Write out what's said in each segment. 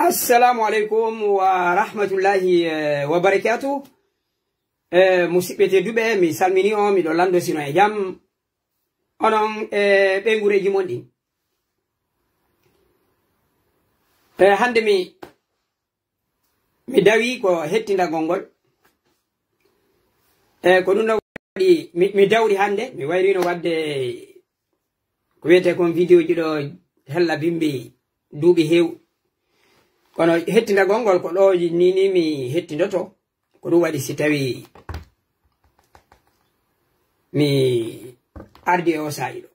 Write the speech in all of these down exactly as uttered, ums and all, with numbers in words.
Assalamu aleykum wa rahmatullahi, eh, wa barakatuh. Eh, musiɓɓe tedduɓe, mi salmini on, miɗo lando sino e jam. Onon, eh, ɓeyngureeji mon ɗin. Eh, hande mi, mi dawi ko hettindagol ngol. Eh, ko ɗum ɗon waɗi, mi, mi dawri hande, mi wayrino wadde ko wiyetee kon videoji ɗo hella bimbi duuɓi heew. Kono hettindagol ngol ko ɗo ni, ni mi hettindoto. Ko ɗum waɗi si tawi mi ardi e o saa'i ɗo.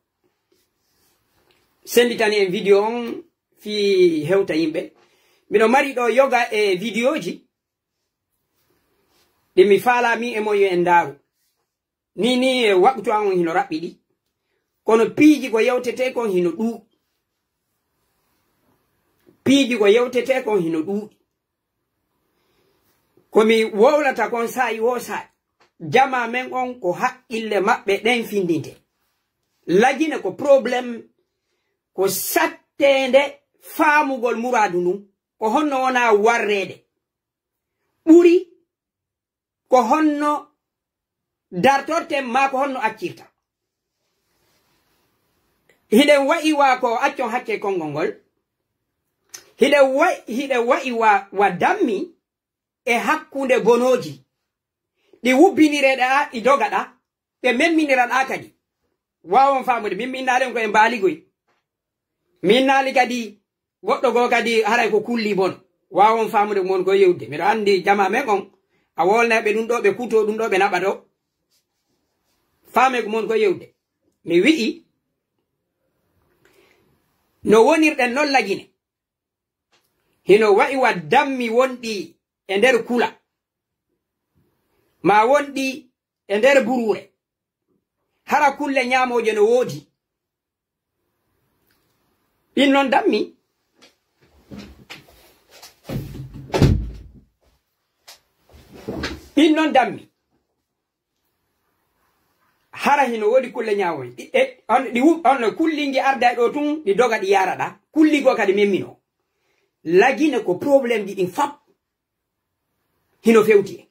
Senditani en video on fii hewta yimɓe. Miɗo mari ɗo yoga e videoji ɗi mi faalaa min e mon yo en ndaaru. Ni, ni e waqtu an on hino raɓɓiɗi. Kono piiji ko yewtetee kon hino ɗuu-, piiji ko yewtetee kon hino ɗuuɗi. Ko mi wowlata kon saa'i woo saa'i, jamaa men on ko haqqille maɓɓe ɗen findinte. Lagine ko problème, ko satteende faamugol muraadu ndun, ko honno wona warreede. Ɓuri ko honno dartorten maa ko honno accirta. Hiɗen wa'i wa ko, accon hakkee konngol ngol. Hiɗen wa'i, hiɗen wa'i wa, wa dammi e hakkunde bonooji. Ɗi wubbinireɗaa, ɗi dogaɗaa, ɓe memminiraɗaa kadi. Waawon faamude, min, min naalen ko e mbaaligoy. Min naali kadi goɗɗo goo kadi haray ko kulli bon. Waawon faamude ko mon ko yewde. Miɗo anndi jamaa men on, a wolnay ɓe ɗum ɗo, ɓe kutoo ɗum ɗo, ɓe naɓa ɗo. Faamee ko mon ko yewde. Mi wi'i, no wonirɗen non Lagine. Hino wa'i wa dammi wonɗi e nder kula. Maa wonɗi e nder buruure. Hara kulle ñaamooje no woodi. Ɗin non dammi. Ɗin non dammi. Hara hino woodi kulle ñaamooje. Ɗi, e, on, ɗi wu-, on no kullingi arda e ɗo tun, ɗi doga ɗi yaara ɗa. Kulli goo kadi memminoo. Lagine ko problème ji ɗin fap hino fewti en.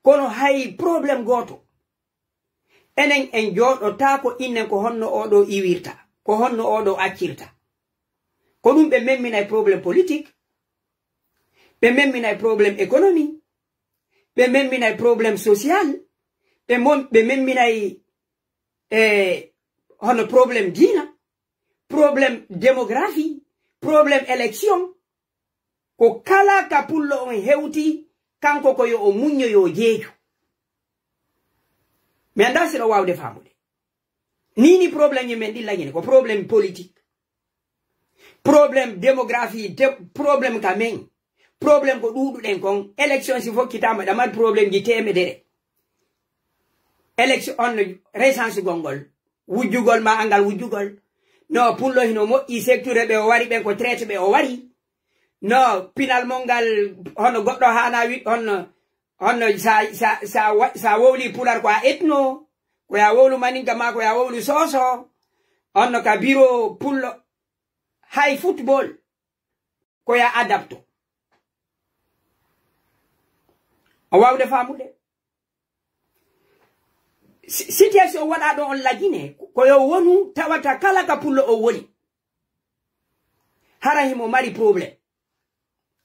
Kono hay problème gooto. Enen en jooɗotaako innen ko honno oo ɗoo iwirta, ko honno oo ɗoo accirta. Ko ɗum ɓe memminay problème politique, ɓe memminay problème économie, ɓe memminay problème social, ɓe mon-, ɓe memminay, eh, hono problème diina, problème démographie, problème élection. Ko kala ka pullo on hewti, kanko ko yo o muñño, yo o jeeju. Mi anndaa si ɗo waawde faamude. Nii ni problème ji men ɗin Lagine, ko problème politique. Problème démographie, de-, problème ka men. Problème ko ɗuuɗuɗen kon. Élection si fokkitaama, ɗa mari problème ji teemedere. Élection on no recensugol ngol. Wujjugol ma angal wujjugol. No pullo hino moƴƴi, secture ɓe o wari, ɓen ko traite ɓe o wari. No pinal mon ngal, hono goɗɗo haana wi-, hono, hono sa, sa, sa wa-, sa wowli pular ko a etno, ko ya wowlu maninka ma, ko ya wowlu soso, hono ka biro pullo, hay football, ko ya adapto. A wawde faamude? Si-, situation waɗa ɗo on Lagine, ko yo wonu tawata kala ka pullo o woni. Hara himo mari problème.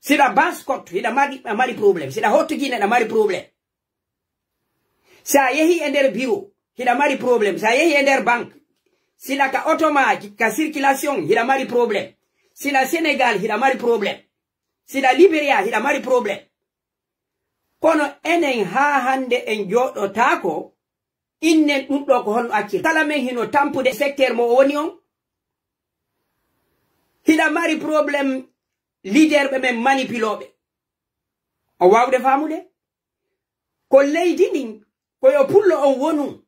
Siɗa Basse Côte, hiɗa mari, a mari problème. Siɗa Haute Guinée, hiɗa mari problème. Sa yehi e nder bureau, hiɗa mari problème. Sa yehi e nder banque, siɗa ka oto ma, ka circulation, hiɗa mari problème. Siɗa Sénégal, hiɗa mari problème. Siɗa Liberia, hiɗa mari problème. Kono enen haa hannde en jooɗotaako, innen ɗum ɗo ko honno accir. Kala men hino tampude secteur mo o woni on. Hiɗa mari problème leader ɓe men manipulooɓe. O waawde faamude? Ko leydi ndin, ko yo pullo on wonu.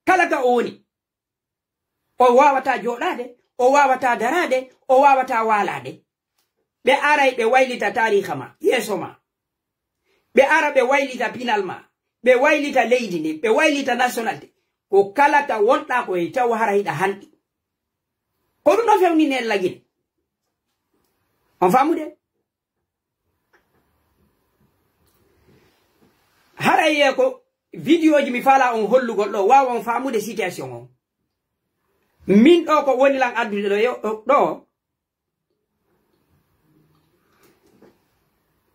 Kala ka o woni. O waawataa jooɗaade, o waawataa daraade, o waawataa waalaade. Ɓe aray ɓe waylita taariika ma, yeeso ma. Ɓe ara ɓe waylita pinal ma, ɓe waylita leydi ndin, ɓe waylita nationalité. Ko kala ka wonɗaa ko e taw hara hiɗa hanɗi. Ko ɗum ɗo fewnini en Lagine. On faamude? Haray ye ko vidéoji mi faalaa on hollugol ɗoo, waawa on faamude situation on. Min ɗoo ko woni lan addude ɗoo, yo, ɗoo,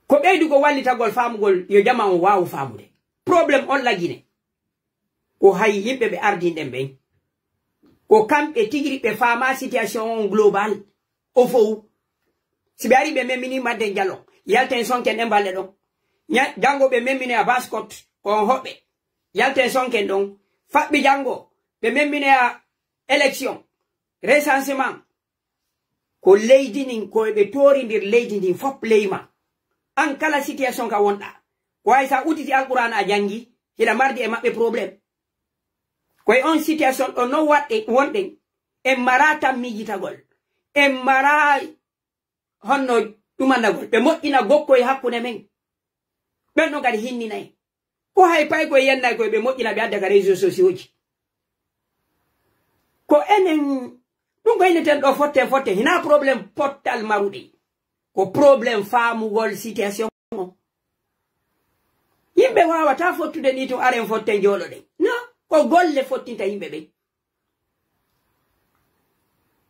ko ɓeydugol wallitagol faamugol yo jamaa on waawu faamude. Problème on La Guinée. Ko hay yimɓe ɓe ardinɗen ɓen. Ko kamɓe tigi ɓe faamaa situation on global. O fow. Si ɓe ari ɓe memmini Madden Jallo, yalten sonken ɗen balɗe ɗon. Ña-, janngo ɓe memminoya Baskot, ko on hoɓɓe. Yalten sonken ɗon. Faɓɓi janngo, ɓe memminoya élection, recensement. Ko leydi ndin, ko ɓe toorindir leydi ndin fof ley ma. An kala situation ka wonɗaa. Ko hay sa uditi Alqur'aana a janngi, hiɗa mardi e maɓɓe problème. Ko e on situation ɗo non waɗɗe, wonɗen. En maraa tan miijitagol. En maraa honno ɗumandagol. Ɓe moƴƴina gokkoy hakkunde men. Ɓen ɗon kadi hinninay. Ko hay pay koye yennay koye ɓe moƴƴina ɓe adda ka réseaux sociaux ji. Ko enen, ɗum ko inneten ɗo fotte fotte. Hinaa problème pottal maruɗen. Ko problème faamugol situation on. Yimɓe waawataa fottude ni tun aren fotten jooɗoɗen. No, ko golle fottinta yimɓe ɓen.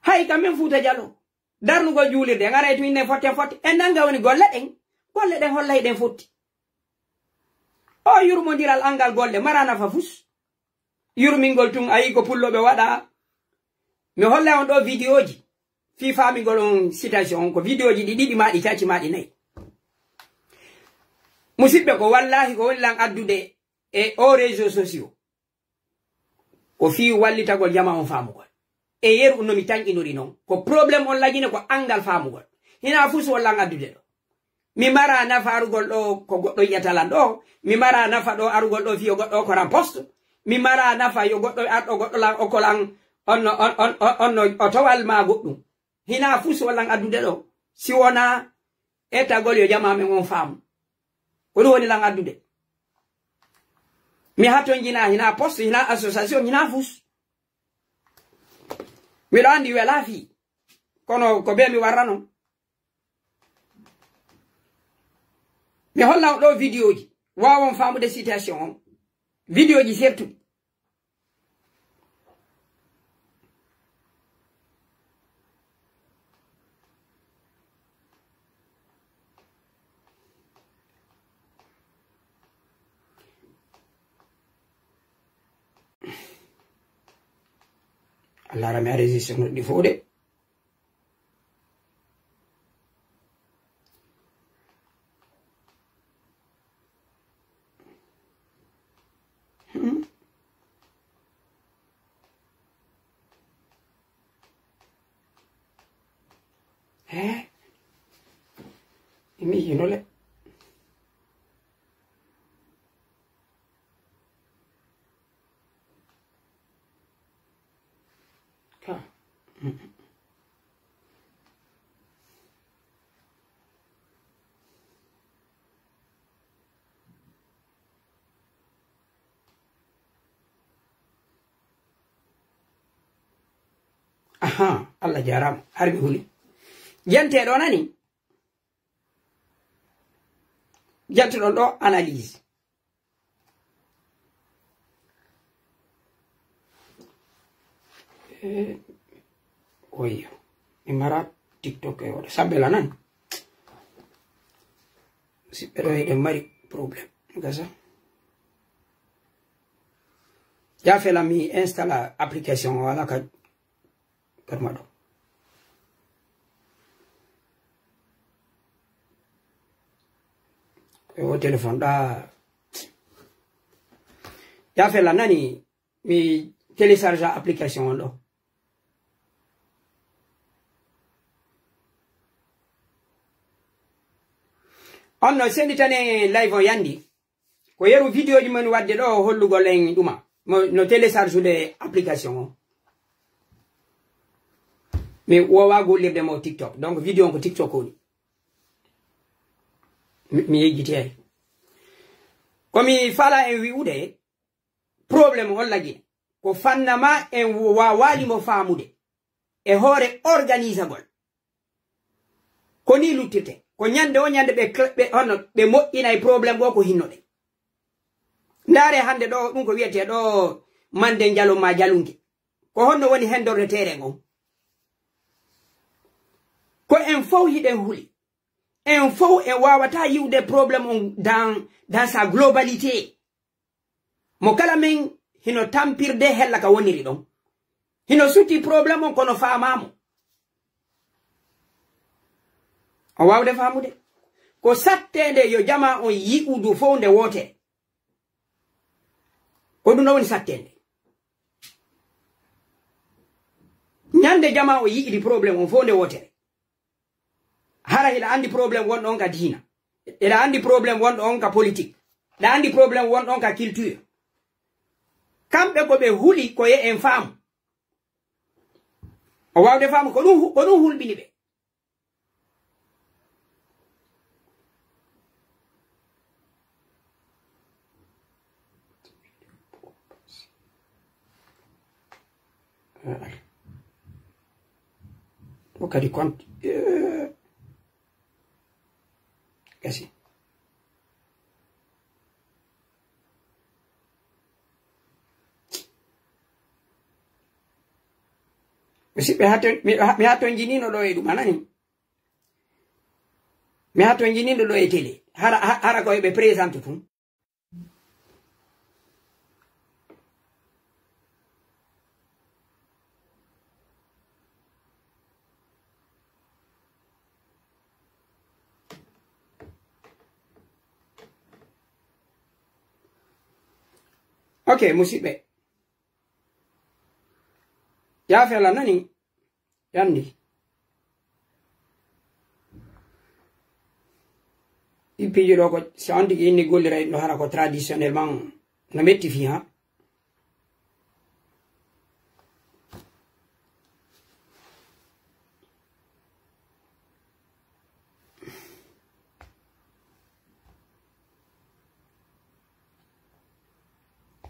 Hay ka men Fuuta Jaloo. Darnugol juulirde, en aray tun innen fotten fotte. En nanga woni golle ɗen. Golle ɗen hollay ɗen fotti. O yurmondiral anngal golle, maraa nafa fus. Yurmingol tun, ayi ko pulloɓe waɗa. Mi hollay on ɗoo vidéoji. Fii faamingol on situation on, ko vidéoji ɗi ɗiɗi maa ɗi tati maa ɗi nayi. Musiɓɓe, ko wallaahi ko woni lan addude e o réseaux sociaux. Ko fii wallitagol jamaa on faamugol. E yeru no mi tanƴinori non. Ko problème on La Guinée ko anngal faamugol. Hinaa fus won lan addude ɗoo. Mi maraa nafa arugol ɗoo ko goɗɗo yi'ata lan ɗoo. Mi maraa nafa ɗoo arugol ɗoo fii yo goɗɗo okko lan poste. Mi maraa nafa yo goɗɗo ar ɗoo goɗɗo lan okko lan on no, on, on, on, on no o towal maa goɗɗum. Hinaa fus won lan addude ɗoo. Si wonaa etagol yo jamaa men on faamu. Ko ɗum woni lan addude. Mi hatonjinaa, hinaa poste, hinaa association, hinaa fus. Miɗo anndi welaa fii. Kono ko bee mi warra non. Mi holla on ɗoo vidéoji. Waawon faamude situation on. Vidéoji surtout. A laara mi enregistré no ɗi fof de. Hmm. Eh? Mi miijino le. Ka. Ahaa, Allah jaaraama. Har mi huli. Jante ɗo nani? Jantuɗon ɗo analyse. Eh, oyo. Mi mara TikTok e oɗo. Sambela nan. Si ɓe ɗo eɗen mari problème. Gasa. Ya fela mi installa application o ala ka Kadi ma ɗo. Ko e o téléphone ɗa. Ya fela nani mi télécharge application on ɗo. On no senditane live o yandi. Ko yeru vidéoji men wadde ɗo hollugol en ɗuma. Mo, no télécharge ude application o. Mi wowa gollirde mo TikTok. Donc vidéo on ko TikTok woni. Mi, mi yejjiti hen. Ko mi fala en wi'ude, problème on lagi. Ko fanna ma en wa-, waali mo faamude. E hoore organisagol. Ko nii luttirte. Ko ɲande woo ɲande ɓe kle-, ɓe, hono, ɓe moƴƴinay problème oo ko hinno ɗen. Ndaaree hande ɗoo, ɗun ko wi'etee ɗoo mande njalon maa jalunge. Ko honno woni hendorde terrain on? Ko en fow hiɗen huli. En fow en waawataa yi'ude problème on dans, dans sa globalité. Mo kala men hino tampirde hella ka woniri ɗon. Hino suti problème on kono faamaa mo. On waawde faamude? Ko satteende yo jamaa on yi'u du fow nde wootere. Ko ɗun ɗon woni satteende. Ɲande jamaa on yi'iri problème on fow nde wootere. Hara hiɗa anndi problème wonɗo on ka diina. Hiɗa anndi problème wonɗo on ka politique. Hiɗa anndi problème wonɗo on ka culture. Kamɓe ko ɓe huli ko yo en faamu. On waawde faamu ko ɗun hu-, ko ɗun hulɓini ɓe. Ɗoo kadi compte, eh, gasi. Musidɓe, haa ton, mi, mi haa ton jiniino ɗoo e ɗum, a nani? Mi haa ton jiniino ɗoo e télé. Hara, ha-, hara ko ɓe présente tun. Ok, musidɓe. Yaafe Allah nani? Yandi. Ɗi piiji ɗoo ko, si on tigi inni golliray ɗum ɗoo hara ko traditionnellement no metti fii, ha?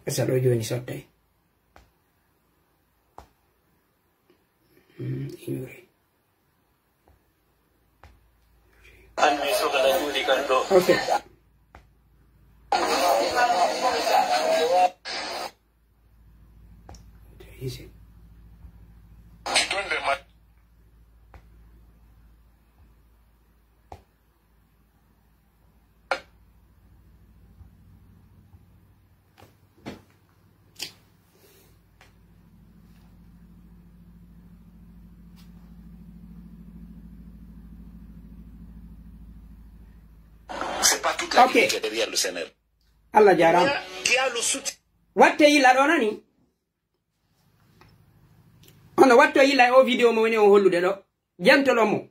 Esa ɗoo jooni sottay. Hmm, ignoré. Anndi soka na jooɗi kan ɗoo. Ok. Easy. Tunde ma- C'est pas toute la Ok. Guinée qui est derrière le C N R. Allah jaaraama. Qui a le soutien. Watte yila ɗoo nani? Hono watto yila e o vidéo mo woni o hollude ɗoo. Jantolo mo.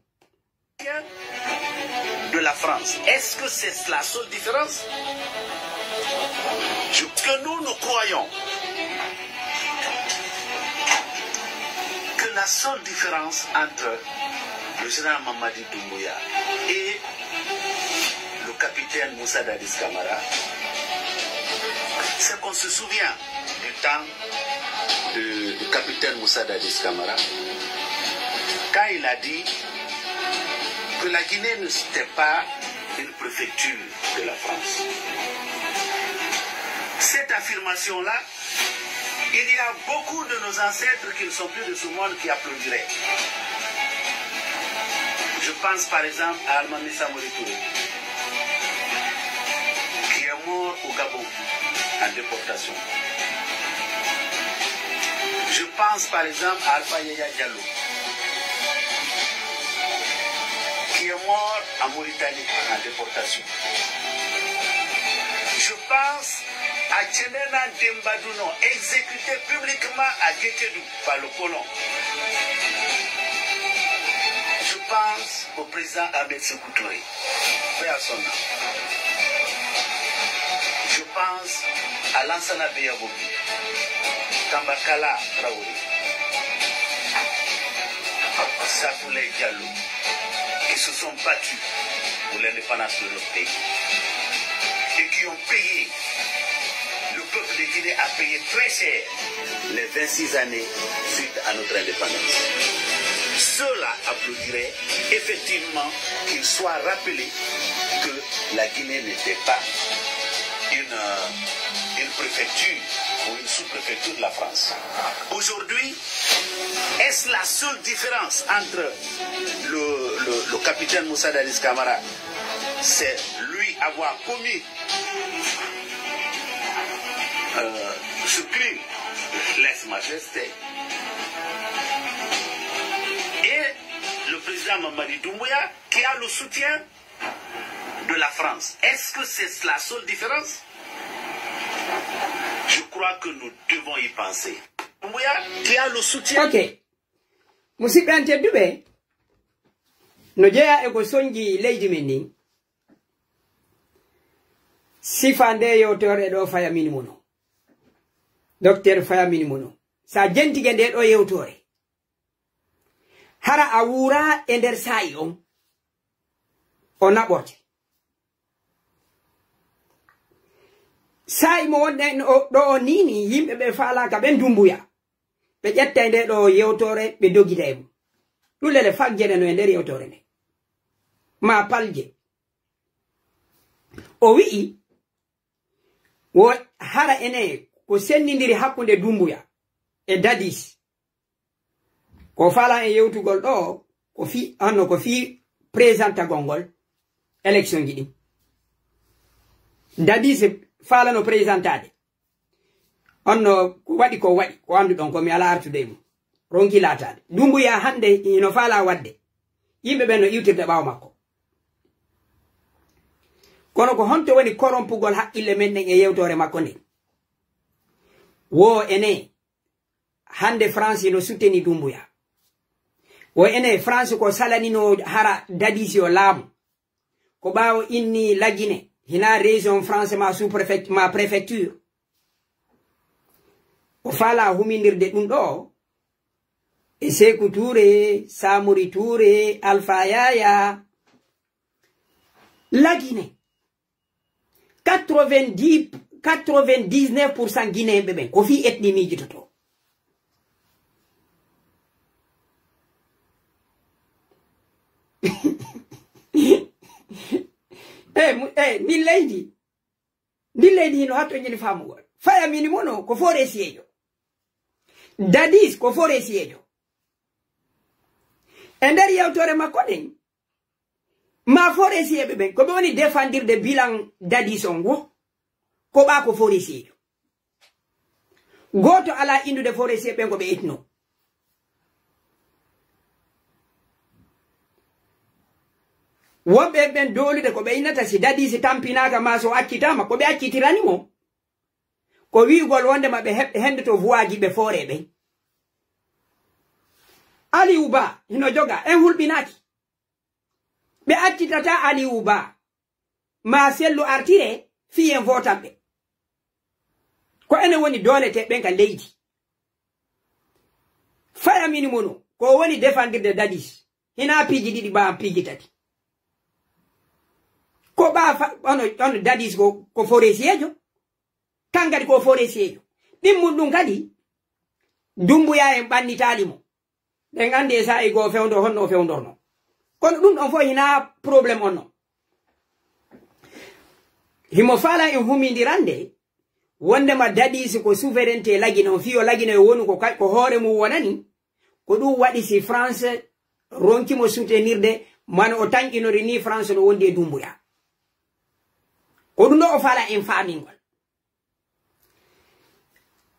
De la France. Est-ce que c'est la seule différence? Je, que nous, nous croyons que la seule différence entre le général Mamadi Doumbouya et le capitaine Moussa Dadis Camara, c'est qu'on se souvient du temps de, du capitaine Moussa Dadis Camara, quand il a dit que la Guinée n'était pas une préfecture de la France. Cette affirmation-là, il y a beaucoup de nos ancêtres qui ne sont plus de ce monde qui applaudiraient. Je pense par exemple à Almami Samori Touré, qui est mort au Gabon en déportation. Je pense par exemple à Alpha Yaya Diallo, qui est mort en Mauritanie en déportation. Je pense à Tchénena Dembaduno, exécuté publiquement à Guékédou par le colon. Je pense au président Ahmed Sékou Touré, paix à son âme. Je pense à Lansana Beyabobi, Tambakala Traoré, Sakoulé Diallo, qui se sont battus pour l'indépendance de leur pays et qui ont payé, le peuple de Guinée a payé très cher les vingt-six années suite à notre indépendance. Ceux-là applaudiraient effectivement qu'il soit rappelé que la Guinée n'était pas une, euh, une préfecture ou une sous-préfecture de la France. Aujourd'hui, est-ce la seule différence entre le, le- le capitaine Moussa Dadis Camara, c'est lui avoir commis euh, ce crime, lèse-majesté, et le président Mamadi Doumbouya qui a le soutien de la France. Est-ce que c'est la seule différence? Je crois que nous devons y penser. Doumbouya qui a le soutien. Ok. Musidɓe an tedduɓe, no jeyaa e ko sonji leydi men ndin, sifa nde yewtere ɗo Faya Minimono. Docteur Faya Minimono. Sa jentike nde ɗo yewtore, hara a wuura e nder saa'i on, o naɓorte. Saa'i mo wonɗen o- ɗo o niini, yimɓe ɓe faalaaka ɓen Dumbuya. Ɓe ƴettay nde ɗo yewtore, ɓe dogida e mum. Ɗum lele fak jene no e nder yewtore nde. Ma palje. O wi'i, wo hara ene ko sennindiri hakkunde Dumbuya e Dadis. Ko faalaa en yewtugol ɗo, ko fii, honno ko fii présentagol ngol élection ji ɗin. Dadis faalano présentaade. Honno ko waɗi ko waɗi, ko annduɗon ko mi alaa artude e mum. Ronki laataade. Dumbuya hannde hino faalaa waɗde. Yimɓe ɓen no iwtirde ɓaawo makko. Kono ko honto woni korompugol haqqille men ɗen e yewtoore makko nden? Wo ene, hannde France no soutenir Dumbuya. Wo ene, France ko salaninoo hara Dadis yo laamu. Ko ɓaawo inni Lagine, hinaa région France ma sous-préfect-, ma préfecture. O faalaa humindirde ɗum ɗo e Seeku Tuure, Samori Tuure, Alpha Yaya. Lagine, quatre-vingt-dix, quatre-vingt-dix-neuf pour cent Guinéen ɓe ɓen, ko fii ethnie miijototoo. Eh, mu- eh, ndin leydi, ndin leydi hino hatto ñini faamugol. Faya Minimono ko forestier jo. Dadis ko forestier jo. E nder yewtore makko nden, ma forestier ɓe ɓen, ko ɓe woni defandirde bilan Dadis on wo, ko ɓaa ko forestier jo. Gooto alaa innude forestier ɓen ko ɓe etno. Wonɓe ɓen doolude ko ɓe innata si Dadis tampinaaka ma so accitaama, ko ɓe accitirani mo. Ko wi'ugol wondema ɓe heɓ-, hendoto vuwaaji ɓe foore ɓen. Aliou Ba hino joga, en hulɓinaaki. Ɓe accitataa Aliou Ba. Ma sellu artire, fii en vootan ɓe. Ko enen woni dooleteeɓe ɓen ka leydi. Faya Minimono, ko woni defandirde Dadis. Hinaa piiji ɗiɗi, ɓaa piiji tati. Ko ɓaa fa-, ono, ono Dadis ko, ko forestier jo. Kan kadi ko forestier jo. Ɗimmun ɗum kadi, Dumbuya en ɓannitaali mo. Ɓen anndi e saa'i goo fewndo honno o fewndorno. Kono ɗum ɗon fof hinaa problème on non. Himo faalaa en humindirande, wondema Dadis ko souveraineté Lagine on, fii yo Lagine yo wonu ko ka-, ko hoore mum wonani, ko ɗum waɗi si France ronki mo soutenirde, mano o tanƴinori ni France no wondi e Dumbuya. Ko ɗum ɗo o faalaa en faamingol.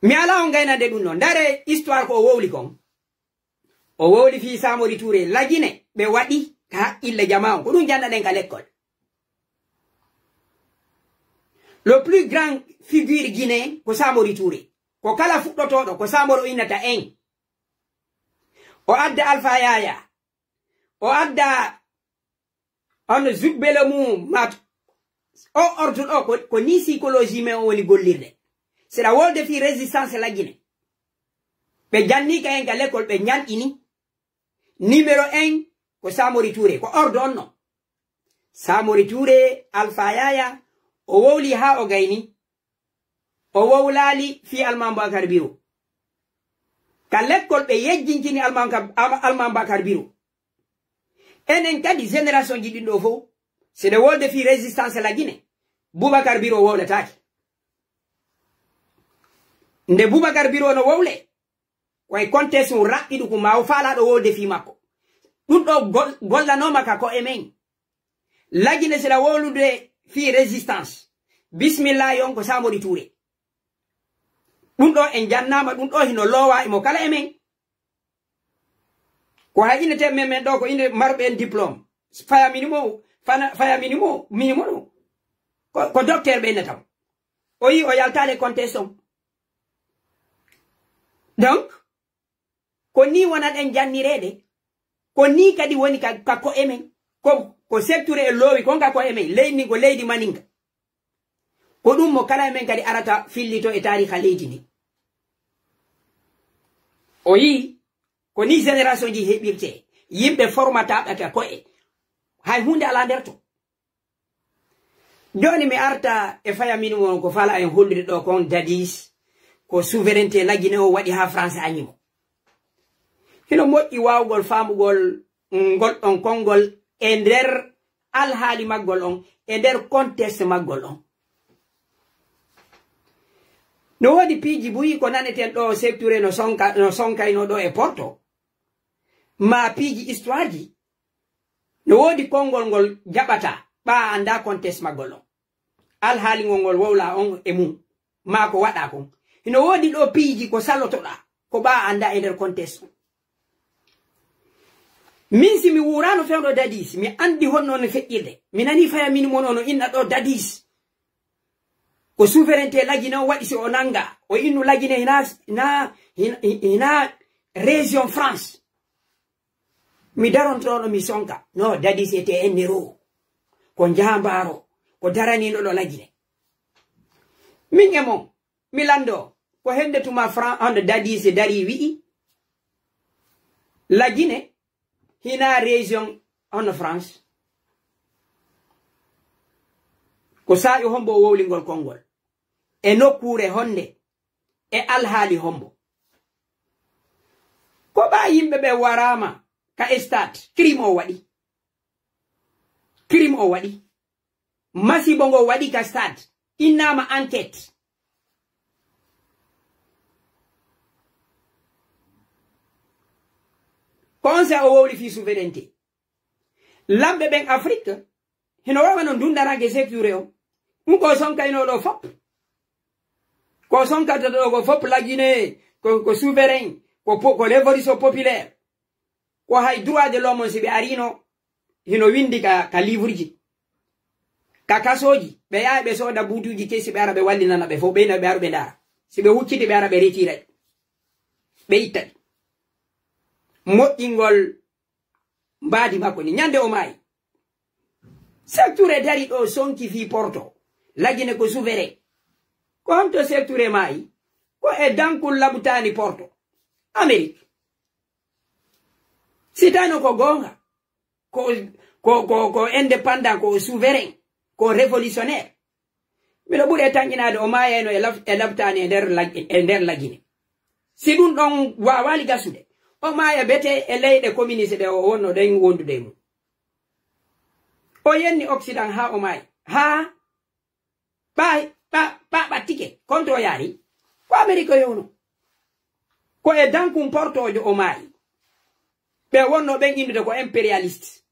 Mi alaa on gaynande ɗum non. Ndare histoire ko o wowli kon. O wowli fii Samori Touré, Lagine, ɓe waɗi ka haqqille jamaa on. Ko ɗum jannaɗen ka lekkol. Le plus grand figure guinéen ko Samori Touré. Ko kala fuɗɗotooɗo, ko Samori o innata en. O adda Alpha Yaya. O adda on zugbele mum mat. O ordre o ko, ko ni psychologie men o woni gollirde. Seɗa wolde fii résistance Lagine. Ɓe janni ka en ka l'école, ɓe ñanɗini. Numéro un ko Samori Touré, ko ordre on non. Samori Touré, Alpha Yaya, o wowli haa o gayni. O wowlaali fii Almaami Bubakar Biro. Ka lekkol ɓe yejjintini Alman ka-, Al-, Alman Bakar Biro. Enen kadi génération ji ɗin ɗoo fow, si ɗe wolde fii résistance la Guinée, Boubacar Biro wowlataake. Nde Boubacar Biro no wowle, ko e contexte un raɓɓiɗu kun maa o faalaaɗo wowlde fii makko. Ɗun ɗoo gol-, gollanooma ka ko'e men. La Guinée si la wowlude fii résistance, bismillahi on ko Samori Touré. Ɗun ɗoo en jannaama, ɗun ɗoo hino loowaa e mo kala e men. Ko hay innetee men, men ɗoo ko inde marɓe en diplôme. Faya minimo, fana, faya minimo, minimo ɗo. Ko, ko docteur ɓe innata mo. O yi o yaltaali e contexte on. Donc, ko nii wonaɗen jannireede. Ko nii kadi woni ka, ka ko'e men. Ko, ko Seeku Ture e loowi kon ka ko'e men. Leydi ndin ko leydi maninka. Ko ɗun mo kala e men kadi arata fillito e taariika leydi ndin. O yi, ko nii génération ji heɓirtee. Yimɓe formataaɓe ka ko'e. Hay huunde alaa nder ton. Jooni mi arta e faya minimo on ko faalaa en hollude ɗoo kon, Dadis, ko souveraineté la Guinée o waɗi haa France añi mo. Hino moƴƴi waawugol faamugol ngol ɗon konngol e nder alhaali maggol on, e nder contexte maggol on. No woodi piiji buy ko naneten ɗoo Seeku Ture no sonka-, no sonkaynoo ɗoo e Porto, maa piiji histoire ji. No woodi konngol ngol jaɓataa, ɓaa anndaa contexte maggol on. Alhaali ngol ngol wowlaa on e mun, maa ko waɗaa kon. Hino woodi ɗoo piiji ko salotoɗaa, ko ɓaa anndaa e nder contexte on. Min si mi wuuraano fewndo Dadis, mi anndi honno no feƴƴirde. Mi nanii faya minimo on no inna ɗoo Dadis. Ko souveraineté la Guinée o waɗi si o nanngaa. O innu la Guinée hinaa, hinaa, hinaa, hinaa région France. Mi daronto ɗoo mi sonka. No, Dadis était un héros. Ko jaambaaro. Ko daraniino ɗoo la Guinée. Min e mon, mi lanndoo. Ko hennde tuma Fran-, hannde Dadis darii wi'i, la Guinée hinaa région hono France. Ko saa'i hombo o wowli ngol konngol? E nokkuure honde? E alhaali hombo? Ko ɓaa yimɓe ɓe waraama ka stade, crime o waɗi. Crime o waɗi. Masiibo ngo waɗi ka stade. Innaama enquête. Ko on se o wowli fii souveraineté. Lamɓe ɓen Afrique, hino waawa non dundaranke Seeku Ture on. Ɗun ko sonkaynoo ɗoo fop. Ko sonkata ɗoo ko fop la Guinée, ko, ko souverain, ko po-, ko révolution populaire. Ko hay droit de l'homme on si ɓe ariino, hino windi ka, ka livreji, ka kasooji, ɓe yaha ɓe sooda buutuuji kesi ɓe ara ɓe wallinana ɓe fof, ɓe ina ɓe ara ɓe ndaara. Si ɓe hucciti ɓe ara ɓe retira ɗi. Ɓe itta ɗi. Moƴƴingol mbaadi makko ni. Ñande o maayi, Seeku Ture dari ɗoo sonki fii Porto. La Guinée ko souverain. Ko honto Seeku Ture maayi? Ko e dankun labutaani Porto. Amérique. Si tawno ko goonga, ko, ko, ko, ko indépendant, ko souverain, ko révolutionnaire. Miɗo ɓuri e tanƴinaade o maayayno e laf-, e labtaani e nder la-, e nder la Guinée. Si ɗun ɗon waawaali gasude, o maaya bete e leyɗe communiste ɗe o wonno ɗen wondude e mun. O yenni Occident haa o maayi. Haa ɓa-, ɓa-, ɓa-, ɓattike, konto o yaari, ko Amerique o yewno. Ko e dankun portoojo o maayi. Ɓe wonno ɓen inndude ko impérialiste.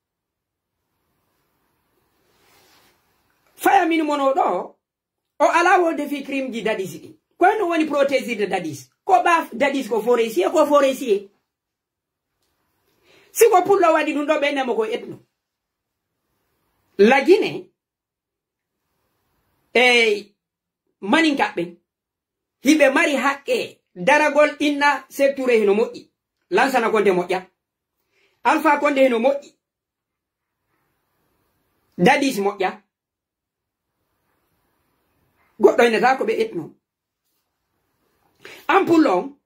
Faya min mono ɗo, o alaa wonde fii crime ji Dadis ɗin. Ko no woni protégirde Dadis? Ko ɓa Dadis ko forestier, ko forestier. Si ko pullo waɗi ɗum ɗo, ɓe nemo ko etno. La Guinée, e maninkaɓe ɓen, hiɓe mari haqqe daragol inna Seeku Ture hino moƴƴi. Lansana Konde moƴƴa. Alpha Konde hino moƴƴi. Dadis moƴƴa. Goɗɗo ina taa ko ɓe etno. An pullo on,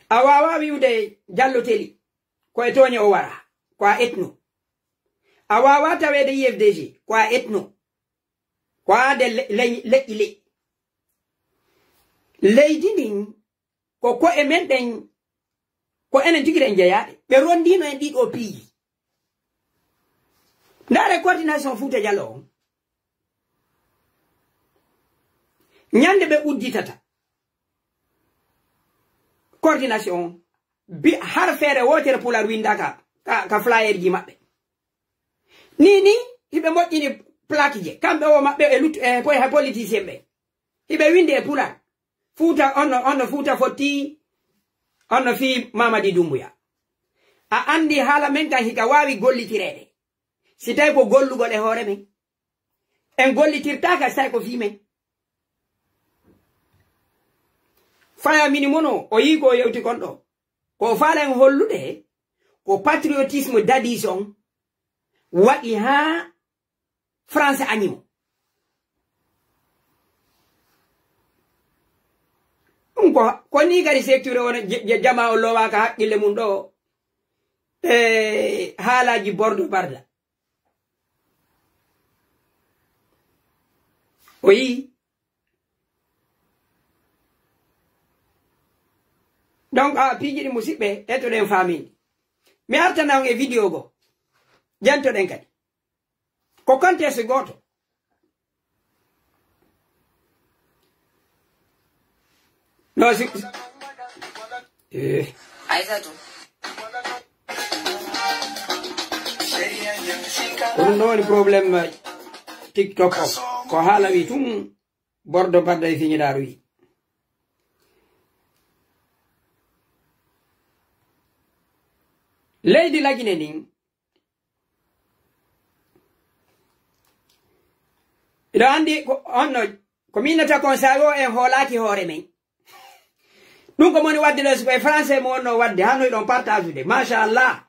a waawaa wi'ude Jallo Teli ko e tooñe o wara, ko a etno. A waawaa taweede U F D G, ko a etno. Ko a de le-, le-, leƴƴi leƴƴi. Leydi ndin ko ko'e men ɗen, ko enen tigi ɗen jeyaaɗe. Ɓe rondiino en ɗii ɗoo piiji. Ndaare coordination Fuuta Jaloo on. Ñande ɓe udditata coordination on, bi-, har feere wootere Pulaar winndaa ka, ka, ka flyerji maɓɓe. Nii, nii, hiɓe moƴƴini plaque je, kamɓe o maɓɓe e luttu-, e po-, e politicien ɓe. Hiɓe winndi e Pulaar. Fuuta, on no, on no Fuuta fotti, on no fii Mamadi Dumbuya. A anndi haala men kan hika waawi gollitireede. Si tawi ko gollugol e hoore men. En gollitirtaaka si tawi ko fii men. Faya mini mono, o yii ko o yewti kon ɗo. Ko o faala en hollude, ko patriotisme dadis on waɗi haa Français añi mo. Ɗum ko, ko nii kadi secteur o, je-, je-, jamaa o lowaaka haqqille mum ɗo, e haalaaji Bordo Barda. O yii. Donc, a piiji ɗi musiɓɓe, etoɗen faamini. Mi artana on e video go. Jantoɗen kadi. Ko contexte gooto. No si, eh. Aysatu. Ko ɗum ɗo woni problème TikTok o. Ko haala wi tun Bordo Badda e Siñiraaru wi. Leydi Lagine ndin, hiɗa anndi ko honno, ko minnata kon saawi o en hoolaaki hoore men. Ɗum ko moni wadde ɗo, si ko e français mo wonno wadde, hano hiɗon partagude. Machallah.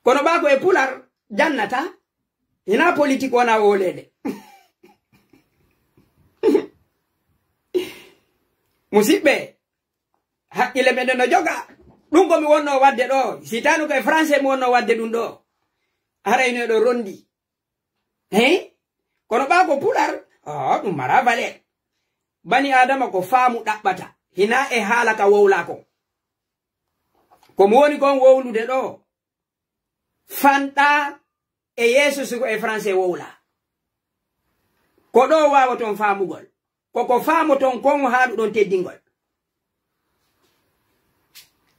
Kono ɓaa ko e Pular jannata, hinaa politique wona wooleede. Musiɓɓe, haqqille meɗen no joga. Ɗum ko mi wonno wadde ɗo, si tawno ko e français mi wonno wadde ɗum ɗo, haray no eɗon rondi. Hein? Kono ɓaa ko Pular, oh, ɗum mara valeur. Bani Aadama ko faamu ɗaɓɓata, hinaa e haala ka wowlaa kon. Ko mi woni kon wowlude ɗo, fanɗaa e yeeso si ko e français wowlaa. Ko ɗo waawoton faamugol. Ko ko faamoton kon haaɗuɗon teddingol.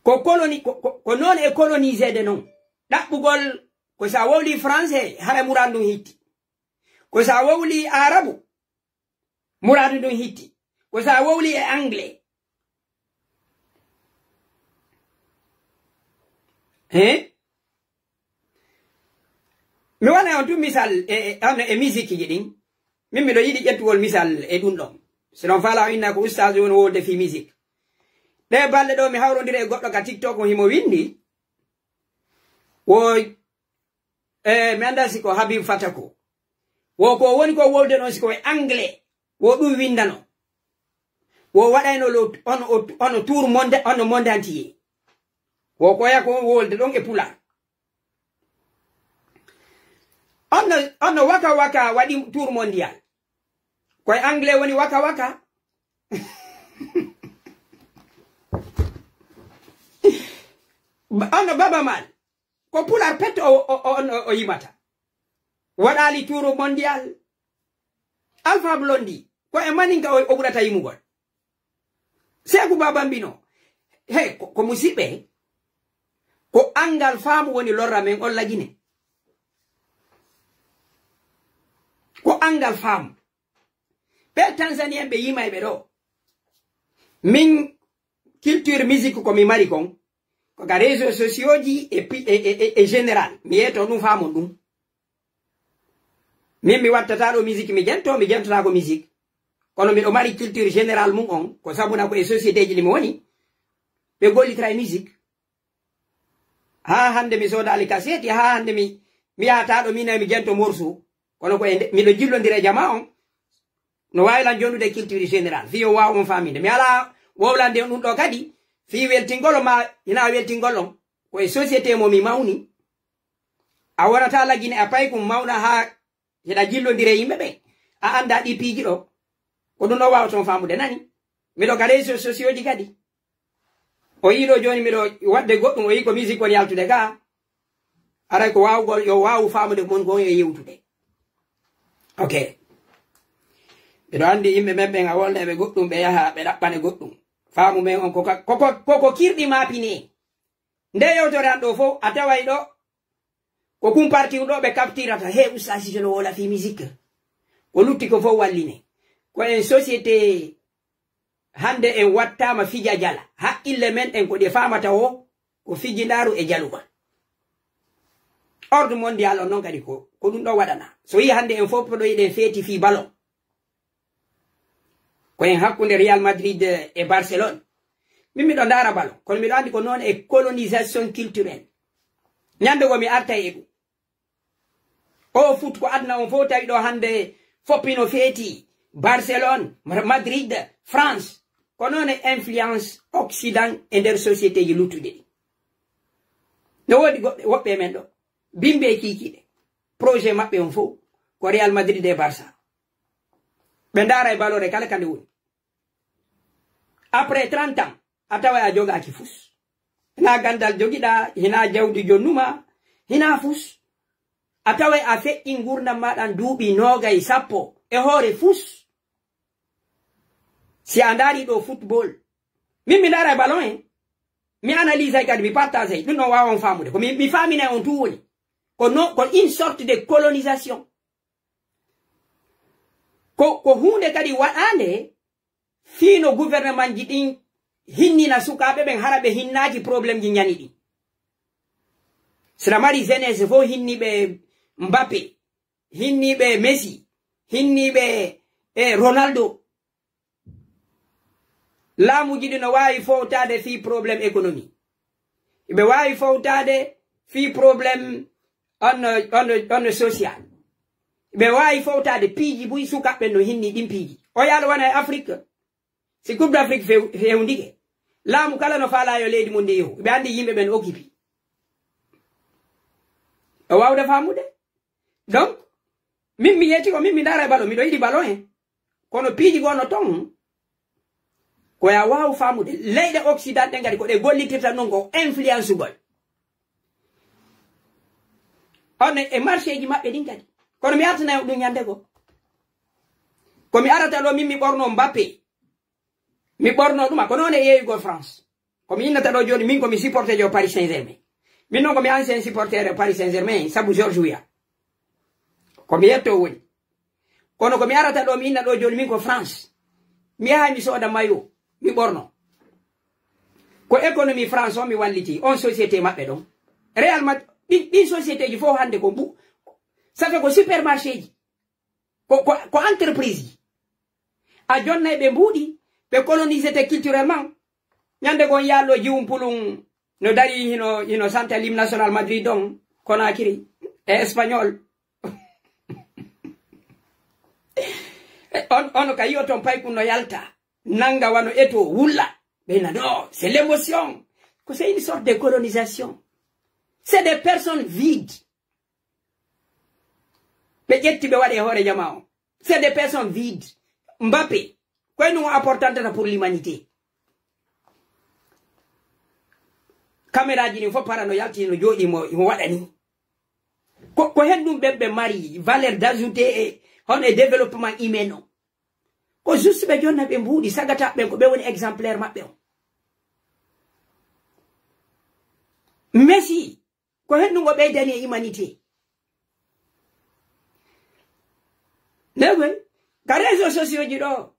Ko coloni-, ko, ko, ko non e coloniseede non. Ɗaɓɓugol ko si a wowlii français, hara muraadu ndun hitti. Ko si a wowlii aarabu, muraadu ndun hitti. Ko si a wowlii e anglais. Hein? Mi waɗa on tun misal e, e, on e musique ji ɗin. Min miɗo yiɗi ƴettugol misal e ɗum ɗon. Si non faala o inna ko ustaas woni wowlde fii musique. Ɗee balɗe ɗoo mi hawrondiri e goɗɗo ka TikTok mo himo winndi. Wo, e, mi anndaa si ko Habib Fatako. Wo ko woni ko wowlde ɗon si ko e anglais. Wo ɗum winndano. Wo waɗayno lo, on, o, on tour monde, on monde entier. Wo ko ya ko wowlde ɗon e Pular. On no, on no waka waka waɗi tour mondial. Ko e anglais woni waka waka. Ba-, on no Baaba Maal. Ko Pular pet o, o, o, o, o yimata. Waɗaali tour mondial. Alpha Blondy, ko e maninka o, o ɓurata yimugol. Seeku Baaba Mbino, hey, ko, ko musiɓɓe, ko anngal faamu woni lorra men on Lagine. Ko anngal faamu. Ɓe Tanzanien ɓe yimayɓe ɗo. Min culture musique ko mi mari kon, ko ka réseaux sociaux ji e pi-, e, e, e, e général. Mi yeeto ɗum faamon ɗum. Min mi wattata ɗo musique, mi jento, mi jentotaako musique. Kono miɗo mari culture générale mum on, ko sabuna ko e société ji ɗi mi woni, ɓe gollitira e musique. Haa hannde mi soodaali kaseeti, haa hannde mi, mi yahataa ɗo min mi jento morceau. Kono ko e nde, miɗo jillondira e jamaa on, no waawi lan jonnude culture générale, fii yo waaw on faaminde. Mi alaa wowlande on ɗum ɗo kadi, fii weltingol on ma hinaa weltingol on. Ko e société mo mi mawni, a wonata Lagine a paykum mawna haa hiɗa jillondira e yimɓe ɓen. A anndaa ɗii piiji ɗo. Ko ɗum ɗo waawton faamude, nani? Miɗo ka réseaux sociaux ji kadi. O yiɗo jooni miɗo waɗde goɗɗum, o yiɗi ko musique woni yaltude ga. Aray ko waawugol, yo waawu faamude mon kon e yewtude. Ok. Miɗo anndi yimɓe men ɓen a wolda ɓe goɗɗum, ɓe yaha ɓe ɗaɓɓane goɗɗum. Faamu men on ko ka-, ko, ko, ko, ko kirɗi maapinee. Nde yewtere an ɗo fof, a taway ɗo ko kum parti ɗo ɓe kaftirata. He, Oustaz Cissé no woola fii musique. Ko lutti ko fof walline. Ko en société hannde en wattaama fija jala. Haqqille men en ko ɗe faamata o, ko fijindaaru e jalugol. Ordre mondial on non kadi ko, ko ɗum ɗo waɗana. So yii hannde en fof ɗo eɗen feeti fii ballon. Ko en hakkunde Real Madrid e Barcelone. Min miɗo ndaara ballon, kono miɗo anndi ko noon e colonisation culturelle. Ñande goo mi artay e ɗum. O foot ko aduna on fof tawi ɗo hannde fof hino feeti, Barcelone, Madrid, France. Ko noon e influence Occident e nder société ji luttuɗi ɗi. No woodi goɗɗe, woɓɓe e men ɗo, bimbe e kiikiiɗe. Projet maɓɓe on fof ko Real Madrid e Barça. Ɓe ndaara e ballon kala ka nde woni. Après trente ans, a tawa a jogaaki fus. Hinaa ganndal jogiɗaa, hinaa jawdi jonnuma, hinaa fus. A tawa a feƴƴi nguurndam maaɗa duuɓi noogay, sappo e hoore fus. Si a ndaari ɗo football, min mi ndaara e ballon en, mi analyse ay kadi, mi partage ay, ɗum ɗon waawa on faamude. Ko mi, mi faamina on tun woni. Ko no, ko une sorte de colonisation. Ko, ko huunde kadi waɗaande fii no gouvernement ji ɗin hinnina sukaaɓe ɓen, hara ɓe hinnaaki problème ji ñani ɗin. Si na mari jeunesse fof hinniiɓe Mbappé, hinniiɓe Messi, hinniiɓe, e, Ronaldo. Laamuuji ɗi no waawi fowtaade fii problème économie. Ɓe waawi fowtaade fii problème on, on, on social. Ɓe waawi fowtaade piiji buy sukaaɓe no hinni ɗin piiji. O yaalo wona e Afrique. Si Coupe d'Afrique few-, fewndike, laamu kala no faalaa yo leydi mun ndi yehu. Ɓe anndi yimɓe ɓen okipi. O waawde faamude. Donc, min mi yeeti ko min mi ndaara e ballon, miɗo yiɗi ballon en. Kono piiji goo no ton, ko ya waawu faamude. Leyɗe Occident ɗen kadi ko ɗe gollitirta non ko influence gol. On e marché ji maɓɓe ɗin kadi. Kono mi artana on ɗum ñande goo. Ko mi arata ɗo min mi ɓorno Mbappé. Mi ɓorno ɗuma, ko noon e yeeyugol France. Ko mi innata ɗo jooni, min ko mi supporter jo Paris Saint-Germain. Min noon ko mi ancien supporter Paris Saint-Germain, sabu George Weah. Ko mi yetto woni. Kono ko mi arata ɗo, mi inna ɗo jooni, min ko France. Mi yahay mi sooda mayo, mi ɓorno. Ko économie France on mi walliti, on société maɓɓe ɗon. Real Madrid, ɗin, ɗin société ji fof hannde ko mbu-, ça fait ko supermarché ji. Ko, ko, ko entreprise ji. A jonnay ɓe mbuuɗi, ɓe colonisete culturellement. Ñande goo yaallo jiwum pulum no dari hino, hino santa l'hymne national Madrid on, Conakry, e espagnol. On, on ka yi'oton paykun no yalta, nanga wano eto, wulla. Ɓe na, non, c'est l'émotion. Ko c'est une sorte de colonisation. C'est des personnes vides. Ɓe ƴetti ɓe waɗi e hoore jamaa on. C'est des personnes vides. Mbappé, ko e ɗum o apportantata pour l'humanité. Caméra ji ɗin fof para no yalti no jooɗi mo, mo waɗani. Ko, ko hen ɗum ɓen ɓe mari valeur d'ajouté e hono e développement humain on. Ko juste ɓe jonna ɓe mbuuɗi sagata ɓen ko ɓe woni exemplaire maɓɓe on. Messi, ko hen ɗum o ɓeydani e humanité. Nde koy, ka réseaux sociaux ji ɗo,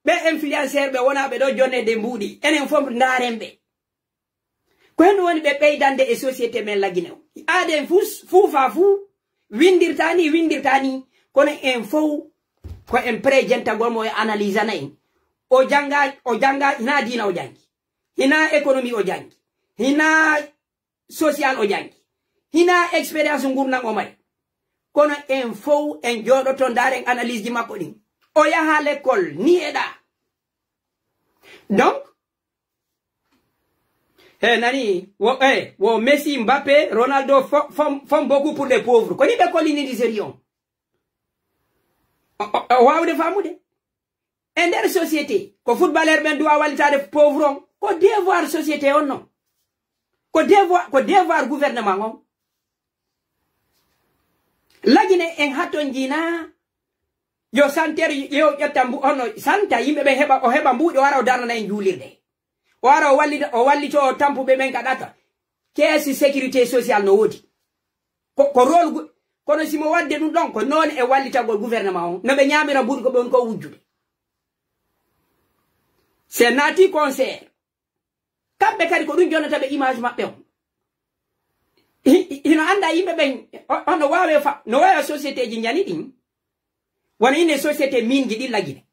ɓe influenceur ɓe wona ɓe ɗo jonneede mbuuɗi, enen fof ndaaren ɓe. Ko hen ɗum woni ɓe ɓeydande e société men lagine o. Aaden fuu, fuu faa fuu, windirta ni, windirta ni, kono en fof ko en prejentagol mo e analysana en. O jannga, o jannga, hinaa diina o janngi, hinaa économie o janngi, hinaa social o janngi, hinaa expérience ngurndan o mari. Kono en fow en jooɗoto ndaaren analyse ji makko ɗin. O yaha l'école, ni e ɗaa. Donc, he nani, wo, eh, wo Messi, Mbappé, Ronaldo font, font, font beaucoup pour les pauvres. Ko ni ɓe kollini di sérieux on. O, o, o waawde faamude. E nder société, ko footballeur ɓen duwa wallitaade pauvre on. Ko devoir société on non. Ko devoir, ko devoir gouvernement on. Lagine en haton jina yo santer yo ƴetta mbu-, hono santa yimɓe ɓen heɓa, o heɓa mbuuɗi o ara o darnana en juulirde. O ara o wallita, o wallito o tampuɓe ɓen ka ɗata. Caisse sécurité sociale no woodi. Ko, ko rôle gu-, kono si mo wadde ɗum ɗon, ko noone e wallitagol gouvernement on. No ɓe ñaamira mbuuɗi ko ɓe woni ko wujjude. Se naati concert, kamɓe kadi ko ɗum jonnata ɓe image maɓɓe on. Hi-, hi-, hino annda yimɓe ɓen, o-, on no waawe fa-, no waawi société ji njani ɗin. Wano ine société min ji ɗin Lagine.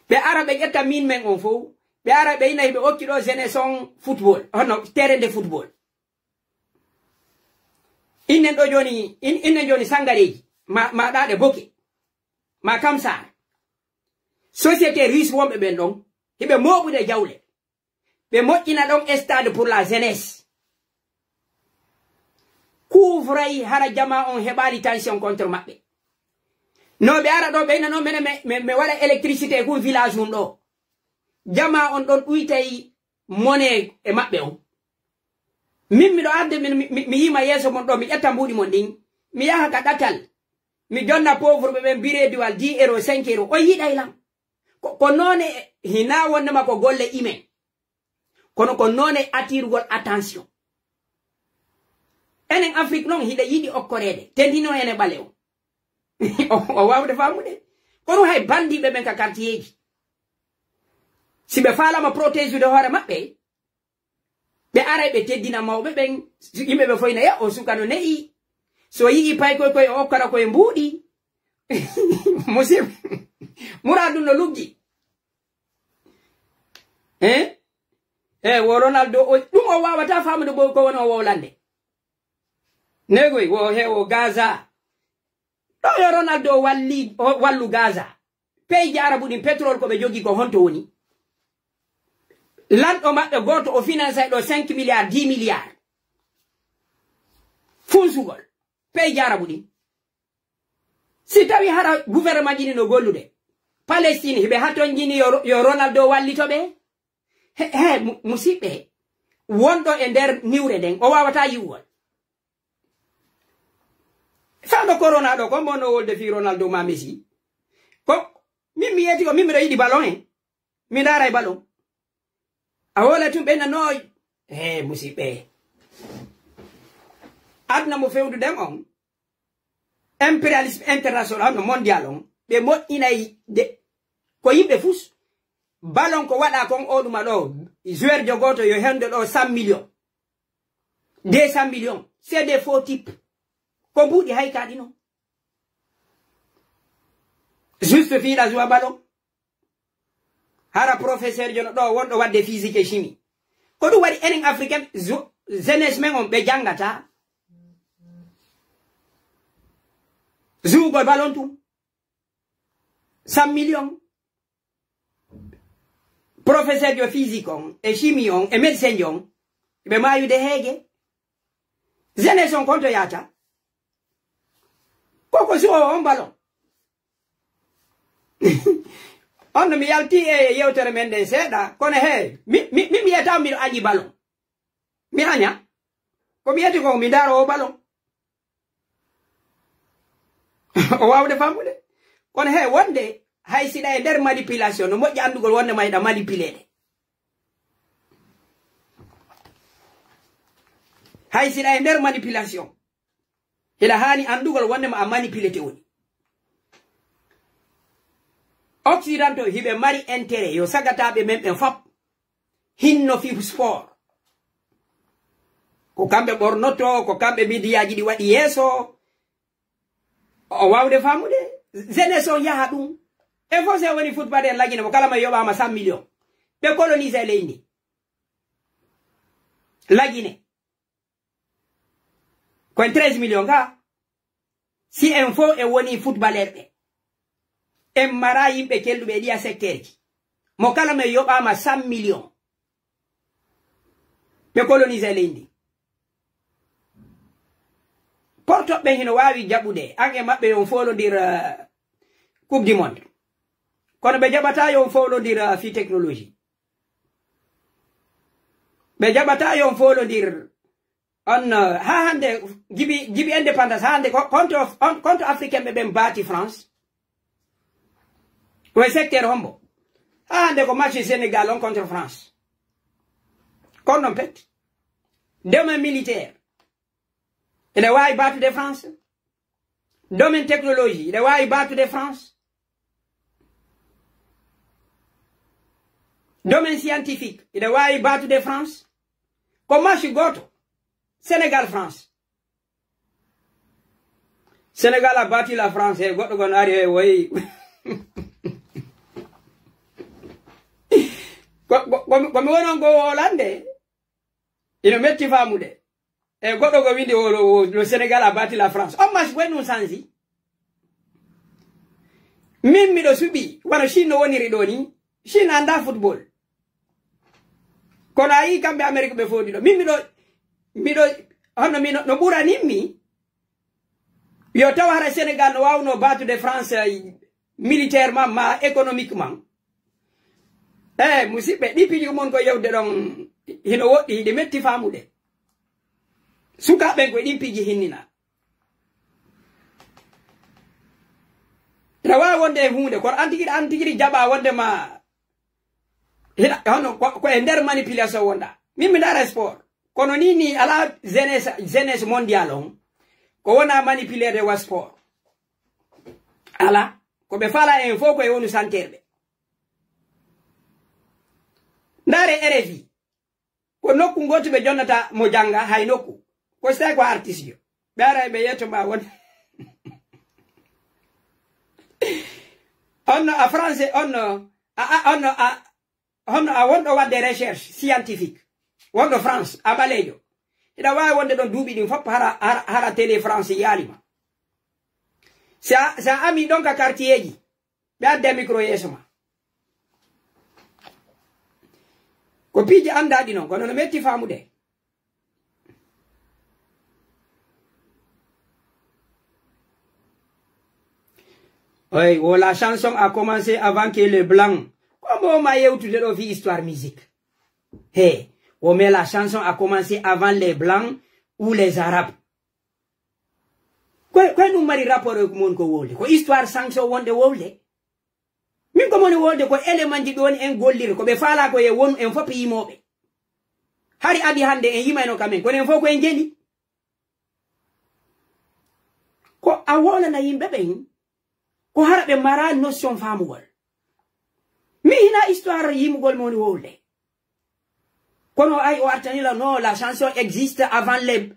Ɓe ara ɓe ƴetta min men on fow. Ɓe ara ɓe ina ɓe okki ɗo jeunesse on football, hono terrain de football. Innen ɗo jooni, in-, innen jooni Sangareeji, ma, ma ɗaɗe Boke, ma Kamsaar. Société russe wonɓe ɓen ɗon, hiɓe mooɓude jawle. Ɓe moƴƴina ɗon stade pour la jeunesse. Couvray hara jama on heɓaali tension contre maɓɓe. No ɓe ara ɗo, ɓe ina no mene me, me, me waɗa électricité kun village hun ɗo. Jama on ɗon ɗuytay mone e maɓɓe on. Min miɗo arde, min, mi, mi, mi yima yeeso mon ɗo, mi ƴetta mbuuɗi mon ɗin. Mi yaha ka ɗatal. Mi jonna pauvre ɓe ɓen birediwal dix euros, cinq euros. O yiɗay lan. Ko, ko noone hinaa wonnde ma ko golle imen. Kono ko noone attirugol attention. Enen Afrik non hiɗa yiɗi okkoreede. Tendino ene ɓale o. O, o waawde faamude. Kono hay bandiiɓe ɓen ka quartier ji. Si ɓe faalama protéjude hoore maɓɓe, ɓe aray ɓe teddina mawɓe ɓen, yimɓe ɓe foyna, "Ya, o suka no ne'i. So yi'i paykoy koy, o okkata koye mbuuɗi." Musidɓe, muraadu no luggi. Eh? Eh, wo Ronaldo, o, ɗum o waawata faamude ko, ko woni o wowlande. Negoy, wo he, wo Gaza. Ɗo yo Ronaldo walli, o wallu Gaza. Peyji Arabu ɗin, pétrole ko ɓe jogii ko honto woni? Lanɗo maɓɓe gooto o finansay ɗo cinq milliards, dix milliards. Funsugol. Peyji Arabu ɗin. Si tawi hara gouvernement ji ɗin no gollude. Palestine, hiɓe hatonjini yo, yo Ronaldo wallito ɓe? He, he, mu-, musiɓɓe. Wonɗo e nder niwre nden, o waawata yi'ugol. Faa no corona ɗo, ko mbo no wolde fii Ronaldo ma Messi. Ko, min mi yeeti ko, min miɗo yiɗi ballon en. Mi ndaaray ballon. A woola tun ɓe nanooy. He, musiɓɓe. Aduna mo fewnduden on. Impérialisme international, no mondial on. Ɓe moƴƴinay de, ko yimɓe fus. Ballon ko waɗa kon o ɗuma ɗo. Joueur jo gooto yo hendo ɗo cent millions. Deux cents millions. C'est des faux types. Ko mbuuɗi hay kaaɗi non. Juste fiiɗa joua ballon. Hara professeur jono ɗo wonɗo wadde physique et chimie. Ko ɗum waɗi enen Africain, zo-, jeunesse men on ɓe jangata. Zuugol ballon tun. Cent millions. Professeur jo physique on, e chimie on, e médecin jo on, ɓe maayude heege. Jeunesse on konto yaata. Koko suwo on ballon. On no mi yalti e yewtere men nden seeɗa, kono he, mi, mi, mi, mi yetta miɗo añi ballon. Mi aña. Ko mi yeti ko mi ndaaro o ballon. O waawde fammude. Kono he wonde, hay siɗa e nder manipulation, no moƴƴi anndugol wonde ma hiɗa manipuleede. Hay siɗa e nder manipulation, hiɗa haani anndugol wonde ma a manipulete woni. Occidentaux hiɓe mari intérêt yo sagataaɓe men ɓen fop hinno fii sport. Ko kamɓe ɓornoto, ko kamɓe midiyaaji ɗi waɗi yeeso. O waawde faamude. Jeunesse on yaha ɗum. E fof si woni footballeur Lagine mo kala mo yoɓaama cent millions. Ɓe colonise leydi ndi. Lagine. Koye treize millions ka. Si en fof en woni footballeur ɓe, en mara yimɓe kelɗuɓe e ɗiya secteur ji. Mo kala men yoɓaama cent millions. Ɓe colonise leydi ndi. Porto ɓen hino waawi jaɓude, an e maɓɓe yo on foolondir, eh, Coupe du Monde. Kono ɓe jaɓataa yo on foolondir, eh, fii technologie. Ɓe jaɓataa yo on foolondir. On, uh, haa hannde, jibi, jibi indépendance, haa hannde ko, konto, on, konto africain ɓe ɓen baati France. Ko e secteur hombo? Haa hannde ko match Sénégal on contre France. Kon non pet. Domaine militaire. Ina waawi baatude France. Domaine technologie, ina waawi baatude France. Domaine scientifique, ina waawi baatude France. Ko match gooto. Sénégal, France. Sénégal a baati la France, e goɗɗo gon ari e woyi. Ko, ko, ko, ko mi wonon go wolande. Ino metti faamude. E goɗɗo go windi o, o, o, le Sénégal a baati la France. On match, ko e ɗum sansi. Min miɗo suɓi, wano Chine no woniri ɗo ni. Chine anndaa football. Kono a yii kamɓe Amérique ɓe foodi ɗo. Min miɗo, miɗo, hono mi no, no ɓuranin mi. Yo taw hara Sénégal no waawno baatude France, eh, militairement ma économiquement. Eh, musiɓɓe, ɗi piiji ko mon ko yewde ɗon, hino woɗɗi, hiɗi metti faamude. Sukaaɓe ɓen ko e ɗin piiji hinnina. Ina waawi wonde e huunde, kono an tigi, an tigi jaɓa wonde ma, hina, hono, ko, ko e nder manipulation wonda. Min mi ndaara sport. Kono ni, ni ala jeunesse, jeunesse mondiale on. Ko wona manipulede wa sport. Ala, ko ɓe fala en fof ko e wonu santerɓe. Ndaare R F I. Ko nokku ngootu ɓe jonnata mo jannga hay nokku. Ko si tawi ko artiste yo. Ɓe ara ɓe yetto ma won. On no a français, on no a, a, on no a, on no a wonɗo waɗde recherche scientifique. Wonɗo France, a ɓaleejo. Hiɗa waawi wonde ɗon duuɓi ɗin fof hara, hara, hara télé France yaali ma. Si a, si a ami ɗon ka quartier ji, ɓe adda micro yeeso ma. Ko piiji anndaaɗi non, kono no metti faamude. Oy, wo la chanson a commencé avant que les blancs. Ko mo ma yewtude ɗo fi histoire musique. He, wo mais la chanson a commencé avant les blancs ou les arabes. Ko, ko ɗum mari rapport e ko mon ko wolde. Ko histoire sanction wonde wolde. Min ko moni wolde ko élément ji ɗon en golliri, ko ɓe faala ko e wonu en fof yimooɓe. Hari adi hannde en yimayno ka men, kono en fof ko en jeli. Ko a wolana yimɓe ɓen, ko hara ɓe mara notion faamugol. Mi hina histoire yimugol mo woni wolde. Kono ay o artani la, non, la chanson existe avant les,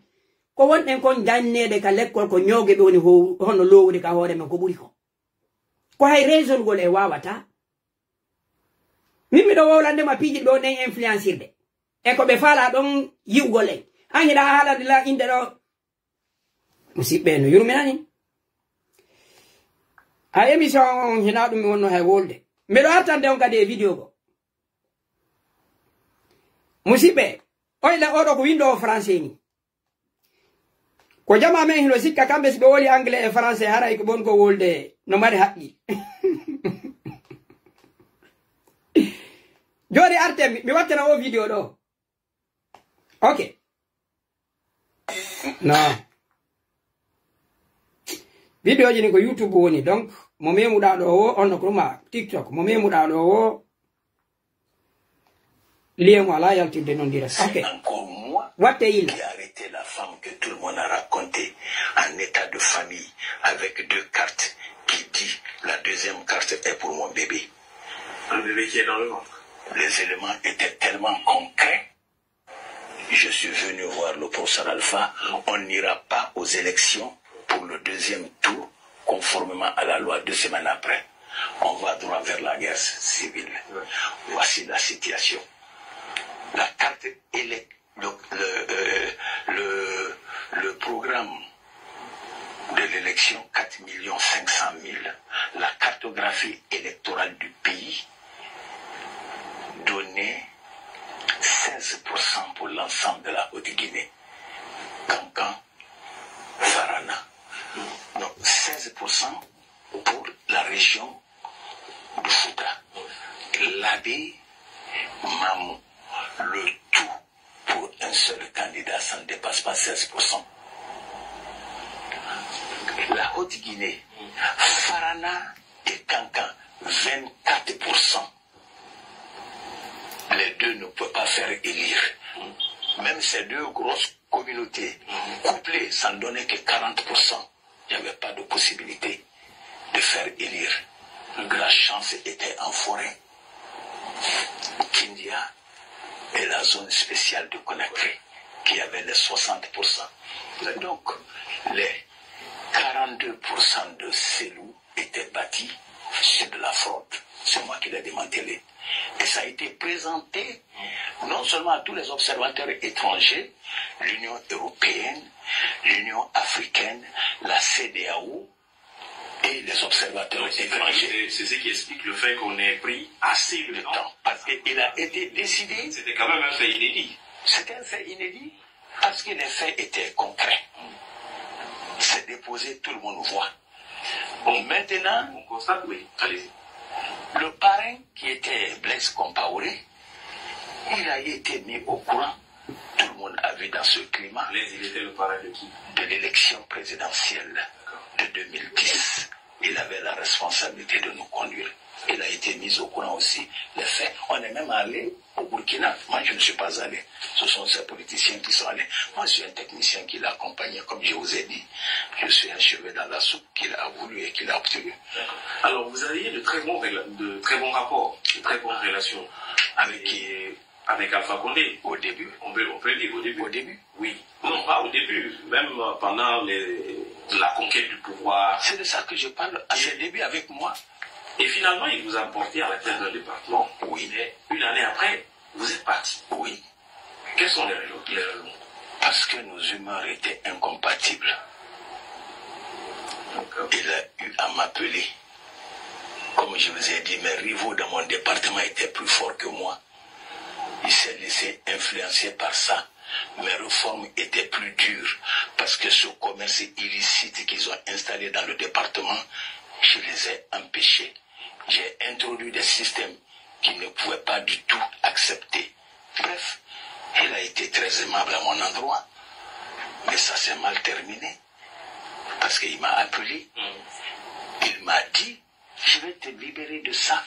ko wonɗen kon janneede ka lekkol, ko ñooge ɓe woni ho-, hono lowude ka hoore men ko ɓuri ko. Ko hay raisongol e wawata. Min miɗo wowlande ma piiji ɗo ɗen influencirde. E ko ɓe faala ɗon yi'ugol en. An hiɗa haalande la innde ɗo. Musiɓɓe no yurminani. A émission on hina ɗum mi wonno hay wolde. Miɗo artande on kadi e vidéo go. Musiɓɓe, oyle oɗo ko winndo o français ni. Ko jamaa men hino sikka kamɓe si ɓe woli anglais e français haray ko bon ko wolde no mari haqqi. Jooni arten mi, mi wattana o vidéo ɗo. Ok. Non. Vidéo ji ni ko YouTube woni. Donc, mo memuɗa ɗo o, on no ko ma TikTok. Mo memuɗa ɗo o, lien mo ala yaltirde non direct. Ok. Encore moi Watte yilla. Qui a arrêté la femme que tout le monde a raconté en état de famille avec deux cartes qui dit la deuxième carte est pour mon bébé. Un bébé qui est dans le ventre. Les éléments étaient tellement concrets. Je suis venu voir le professeur Alpha. On n'ira pas aux élections pour le deuxième tour, conformément à la loi, deux semaines après. On va droit vers la guerre civile. Voici la situation. La carte élec-, le, le, euh, le, le programme de l'élection, quatre millions cinq cent mille, la cartographie électorale du pays donnait seize pour cent pour l'ensemble de la Haute-Guinée. Kankan, Farana. Non, seize pour cent pour la région de Fouta. L'abbé Mamou, le tout Un seul candidat, ça ne dépasse pas seize pour cent. La Haute-Guinée, Farana et Kankan, vingt-quatre pour cent. Les deux ne peuvent pas faire élire. Même ces deux grosses communautés couplées, ça ne donnait que quarante pour cent. Il n'y avait pas de possibilité de faire élire. La chance était en forêt. Kindia et la zone spéciale de Conakry, qui avait les soixante pour cent. Donc, les quarante-deux pour cent de Selou étaient bâtis sur de la fraude. C'est moi qui l'ai démantelé. Et ça a été présenté non seulement à tous les observateurs étrangers, l'Union européenne, l'Union africaine, la CEDEAO et les observateurs étrangers. C'est c'est ce qui explique le fait qu'on ait pris assez de temps, parce qu'il a été décidé. C'était quand même un fait inédit. C'était un fait inédit parce que les faits étaient concrets. C'est déposé, tout le monde voit. Bon, maintenant, on constate, oui, allez-y. Le parrain qui était Blaise Compaoré, il a été mis au courant. Tout le monde a vu dans ce climat. Blaise, il était le parrain de qui ? De l'élection présidentielle de deux mille dix. Il avait la responsabilité de nous conduire. Il a été mis au courant aussi. Les faits, on est même allé au Burkina. Moi, je ne suis pas allé. Ce sont ces politiciens qui sont allés. Moi, je suis un technicien qui l'a accompagné, comme je vous ai dit. Je suis un cheveu dans la soupe qu'il a voulu et qu'il a obtenu. Alors, vous aviez de très bons, réla- de très bons rapports, de très bonnes relations avec, euh, avec Alpha Condé. Au début. On peut, on peut le dire, au début. Au début. Oui. Non, pas au début. Même, euh, pendant les- la conquête du pouvoir. C'est de ça que je parle. À ses débuts avec moi. Et finalement, il vous a porté à la tête d'un département. Oui. Mais une année après, vous êtes parti. Oui. Quelles sont les raisons ? Les raisons ? Parce que nos humeurs étaient incompatibles. D'accord. Il a eu à m'appeler. Comme je vous ai dit, mes rivaux dans mon département étaient plus forts que moi. Il s'est laissé influencer par ça. Mes réformes étaient plus dures parce que ce commerce illicite qu'ils ont installé dans le département, je les ai empêchés. J'ai introduit des systèmes qu'ils ne pouvaient pas du tout accepter. Bref, il a été très aimable à mon endroit. Mais ça s'est mal terminé. Parce qu'il m'a appelé. Il m'a dit, je vais te libérer de ça.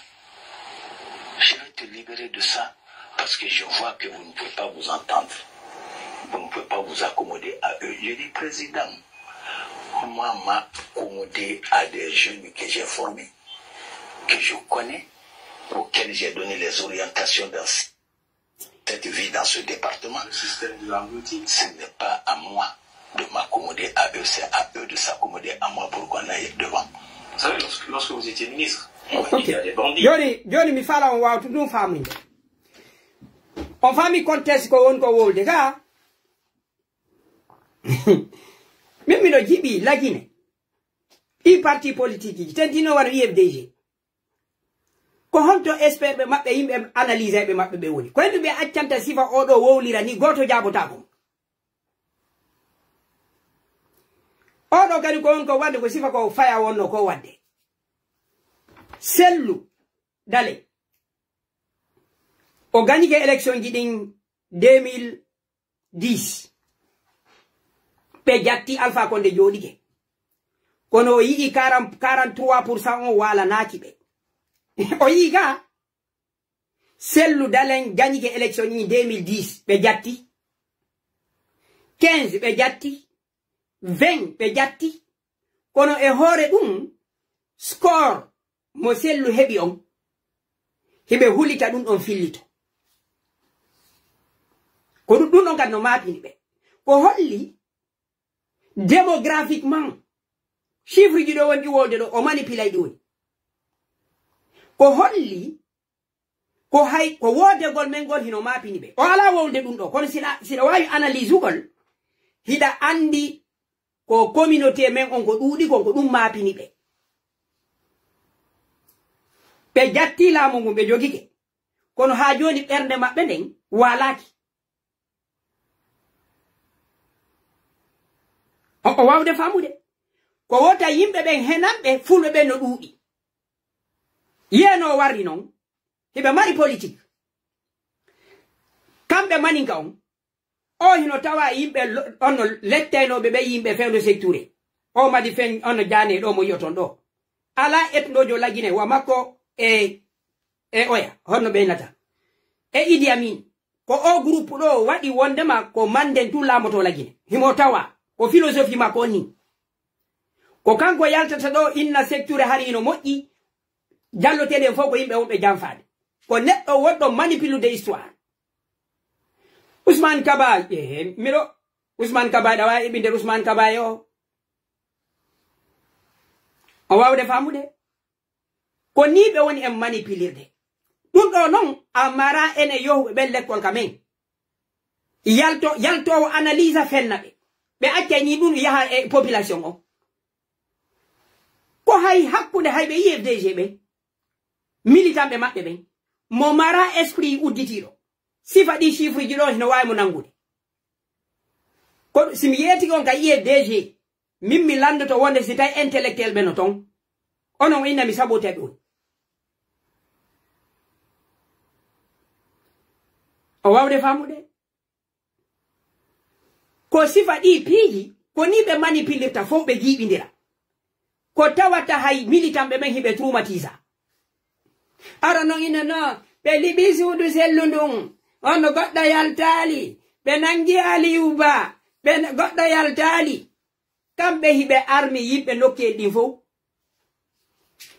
Je vais te libérer de ça. Parce que je vois que vous ne pouvez pas vous entendre. Vous ne pouvez pas vous accommoder à eux. Je dis, président, moi, m'accommoder à des jeunes que j'ai formés, que je connais, auxquels j'ai donné les orientations dans cette vie dans ce département. Le système de l'englouti. Ce n'est pas à moi de m'accommoder à eux, c'est à eux de s'accommoder à moi pour qu'on aille devant. Vous savez, lorsque, lorsque vous étiez ministre, il y a des bandits. Joni joni mi fala on wawtu ɗum famude. On fami contexte ko won ko wolde ga. Min miɗo jiɓi lagine ɗi parti politique ji tentino wano U F D G. Ko honto expert ɓe maɓɓe, yimɓe analyse ɓe maɓɓe ɓe woni? Ko hendu ɓe accanta sifa oɗo wowlira ni gooto jaabotako mo. Oɗo kadi ko on ko wadde ko sifa ko faya wonno ko wadde. Sellu Dale. O gañike élection ji ɗin deux mille dix. Ɓe jatti Alpha Condé jooɗike. Kono o yi'i quarante, quarante-trois pour cent on waalanaaki ɓe. O yi'i ka Sellu Dalen gañike élection ji deux mille dix, ɓe jatti. Quinze, ɓe jatti. Vingt, ɓe jatti. Kono e hoore ɗum, score mo Sellu heɓi on, hiɓe hulita ɗum ɗon fillito. Ko ɗum, ɗum ɗon kadi no maapini ɓe. Ko holli démographiquement, chiffre ji ɗo woni ɗi wolde ɗo, o manipulay ɗi woni. Ko holli ko hay, ko woodegol men ngol hino maapini ɓe. O alaa wowlde ɗum ɗo, kono sila, sila waawi analyse ugol, hiɗa anndi ko communauté men on ko ɗuuɗi kon, ko ɗum maapini ɓe. Ɓe jatti laamu ngun, ɓe jogike. Kono haa jooni ɓernde maɓɓe nden waalaaki. O, o waawde faamude. Ko wota yimɓe ɓen henanɓe fulɓe ɓen no ɗuuɗi. Yiyee no o warri non, hiɓe mari politique. Kamɓe maninka on, O hino tawa yimɓe lo-, on no letteynooɓe ɓe yimɓe fewndo secture. O madi fen on no jaane ɗo mo yi'oton ɗo. Alaa etnoojo Lagine wa makko e, e oya, honno ɓe innata? E Idi Amin. Ko o groupe ɗo waɗi wondema ko manden tun laamoto Lagine. Himo tawa ko philosophie makko on ni. Ko kanko yaltata ɗo inna secture hari hino moƴƴi, jalloteeɗi en fof ko yimɓe wonɓe janfaade. Ko neɗɗo wonɗo manipuler de histoire. Ousmane Kaba, eh, miɗo, Ousmane Kaba, ɗa waawi eɓinde Ousmane Kaba e o. O waawde faamude. Ko nii ɓe woni en manipulirde. Ɗum ɗo non, a mara ene yohuɓe ɓen lekkol ka men. Yalto, yaltoowo analyse fenna ɓe. Ɓe accay ni ɗum yaha e population o. Ko hay hakkunde hay ɓe U F D G ɓen, militanɓe maɓɓe ɓen, mo mara esprit udditiiɗo, sifa ɗi chiffre ji ɗo hino waawi mo nanngude. Ko si mi yeetike on ka U F D G, min mi lanndoto wonde si tawi intellectuel ɓe no ton, onon inna mi sabote ɗum. O waawde faamude? Ko sifa ɗi piiji, ko ni ɓe manipulirta fof ɓe jiiɓindira. Ko tawata hay militanɓe ɓen hiɓe traumatisa. Ara non ina no, ɓe liɓi suudu sellu ndun, on no goɗɗo yaltaali, ɓe nangi Aliyu Ba, ɓe n-, goɗɗo yaltaali. Kamɓe hiɓe armi yimɓe nokkuyel ɗin fow.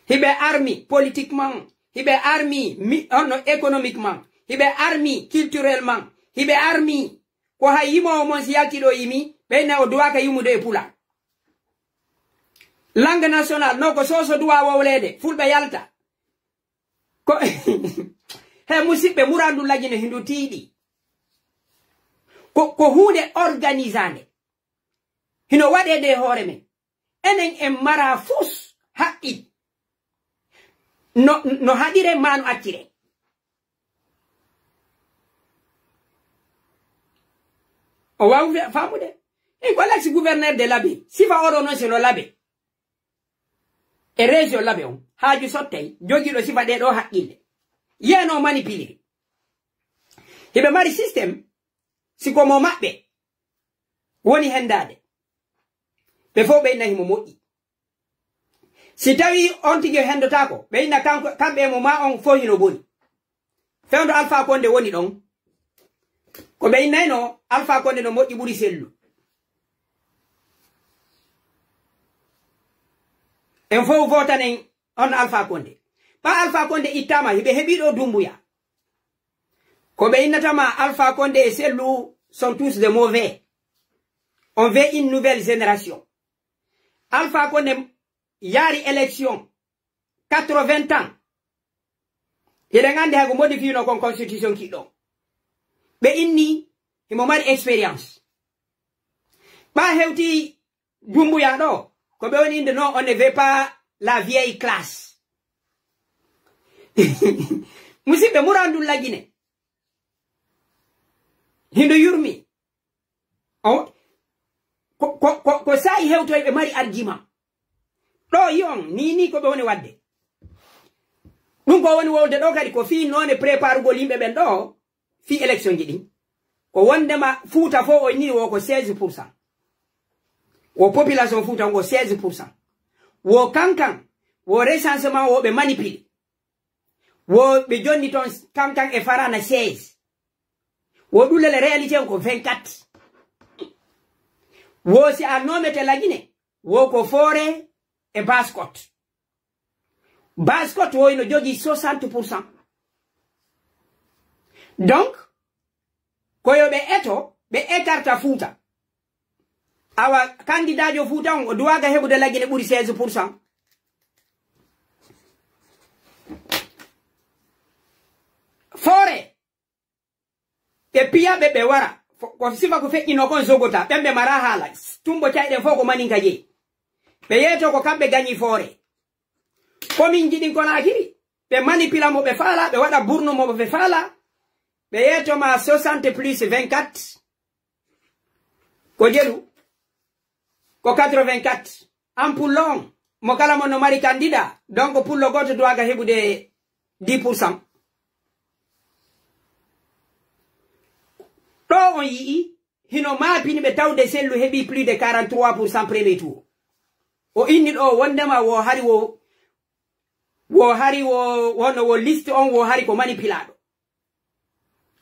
Hiɓe armi politiquement, hiɓe armi mi-, on no économiquement, hiɓe armi culturellement, hiɓe armi ko hay yimoowo mon si yalti ɗo yimi, ɓeyna o duwaaka yimude e pula. Langue nationale, no ko soso duwa wowleede, fulɓe yalta. Ko, he musiɓɓe, murandu lagine hindu tiiɗi. Ko, ko huunde organisande. Hino waɗeede e hoore men. Enen en mara fus haqqil. No, no haɗire maa no accire. O waawi fe-, faamude. En ko l'ex-gouverneur de l'Abbé. Sifa oɗo non c'est le l'Abbé. E région l'Abbé on. Haaju sottay. Jogiiɗo sifa ɗee ɗoo haqqille. Yeno manipulé. Hiɓe mari système. Si ko mo maɓɓe. Woni hendaade. Ɓe fof ɓe inna himo moƴƴi. Si tawii on tigi o hendotaako, ɓe inna kanko, kamɓe e mo maa on fof hino boni. Fewndo Alpha Condé woni ɗon. Ko ɓe innayno Alpha Condé no moƴƴi ɓuri sellu. En fof votanen on Alpha Condé. Ɓa Alpha Condé ittaama, hiɓe heɓii ɗo Dumbuya. Ko ɓe innata ma Alpha Condé e sellu sont tous de mauvais. On veut une nouvelle génération. Alpha Condé yaari élection quatre-vingts ans. Hiɗen anndi hay ko modifiino kon constitution kiɗɗo. Ɓe inni himo mari expérience. Ɓa hewti Dumbuya ɗo, ko ɓe woni innde non, on ne veut pas la vieille classe. Musiɓɓe, murandu lagine. Hindo yurmi. On, ko, ko, ko, ko saa'i hewtoyɓe mari argument. Ɗo yi on, ni, ni ko ɓe woni waɗde. Ɗum ko woni wowlde ɗo kadi ko fii noone préparugol yimɓe ɓen ɗo, fii élection ji ɗin. Ko wondema Fuuta fof o ni wo ko seize pour cent. Wo population Fuuta on ko seize pour cent. Wo kankan, wo recensement wo ɓe manipulé. Wo ɓe jonni ton kankan e Farana seize. Wo ɗulele réalité on ko vingt-quatre. Wo si a nomete Lagine, wo ko Foore e Basse-Côte. Basse-Côte wo ino jogii soixante pour cent. Donc, ko yo ɓe eto, ɓe écarta Fuuta. Awa, kandidaajo Fuuta on, o duwaaka heɓude Lagine ɓuri seize pour cent. Foore, ɓe piya ɓe, ɓe wara. Fo-, ko sifa ko feƴƴinoo kon zogota, ɓen ɓe mara haala. Tumbo cayɗen fof ko maninka jeyi. Ɓe yeeto ko kamɓe gañi Foore. Kominji ɗin Konaakiri, ɓe manipila mo ɓe faala, ɓe waɗa burno mo ɓe faala. Ɓe yeeto ma soixante plus vingt-quatre. Ko jelu. Ko quatre-vingt-quatre. An pullo on, mo kala mon no mari candidat, donc pullo gooto duwaaka heɓude dix pour cent. Ɗo on yi'i, hino maapini ɓe tawde Sellu heɓi plus de quarante-trois pour cent premier tour. O inni ɗo wondema wo hari wo, wo hari wo, wono wo liste on wo hari ko manipulaaɗo.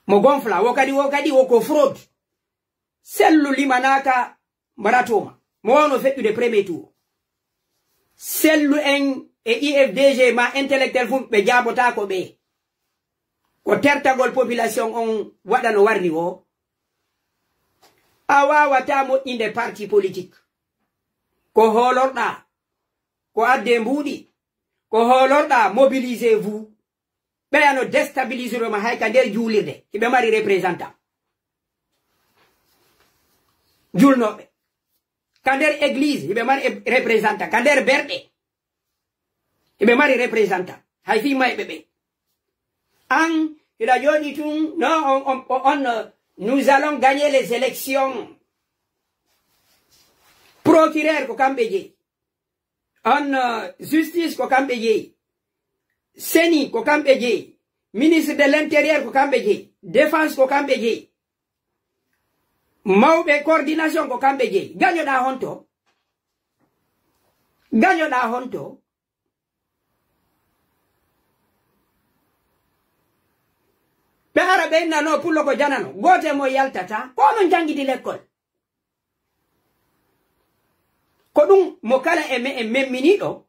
Mo gonfla, wo kadi, wo kadi wo ko fraude. Sellu limanaaka mbaratoma. Mo wawno feƴƴude premier tour. Sellu en e I F D G ma intellectuel fu ɓe jaabotaako ɓe. Ko tertagol population on waɗa no warri o. A waawataa moƴƴinde parti politique. Ko hoolorɗaa, ko adde mbuuɗi, ko hoolorɗaa, mobilisez-vous. Ɓeya no déstabiliser ma hay ka nder juulirde, hiɓe mari représentant. Julnooɓe. Ka nder église, hiɓe mari e-, représentant. Ka nder berɗe, hiɓe mari représentant. Hay fii mayɓe ɓe. An, hiɗa jooɗi tun, no, on, on, on, on, nous allons gagner les élections. Procureur ko kamɓe jeyi. On, euh, justice ko kamɓe jeyi. CENI ko kamɓe jeyi. Ministre de l'Intérieur ko kamɓe jeyi. Défense ko kamɓe jeyi. Mawɓe coordination ko kamɓe jeyi. Gañoɗaa honto? Gañoɗaa honto? Ɓe ara ɓe inna no pullo ko janano. Gooto e mo yaltata. Ko onon jangidi lekkol. Ko ɗum mo kala e me'en memminiiɗo,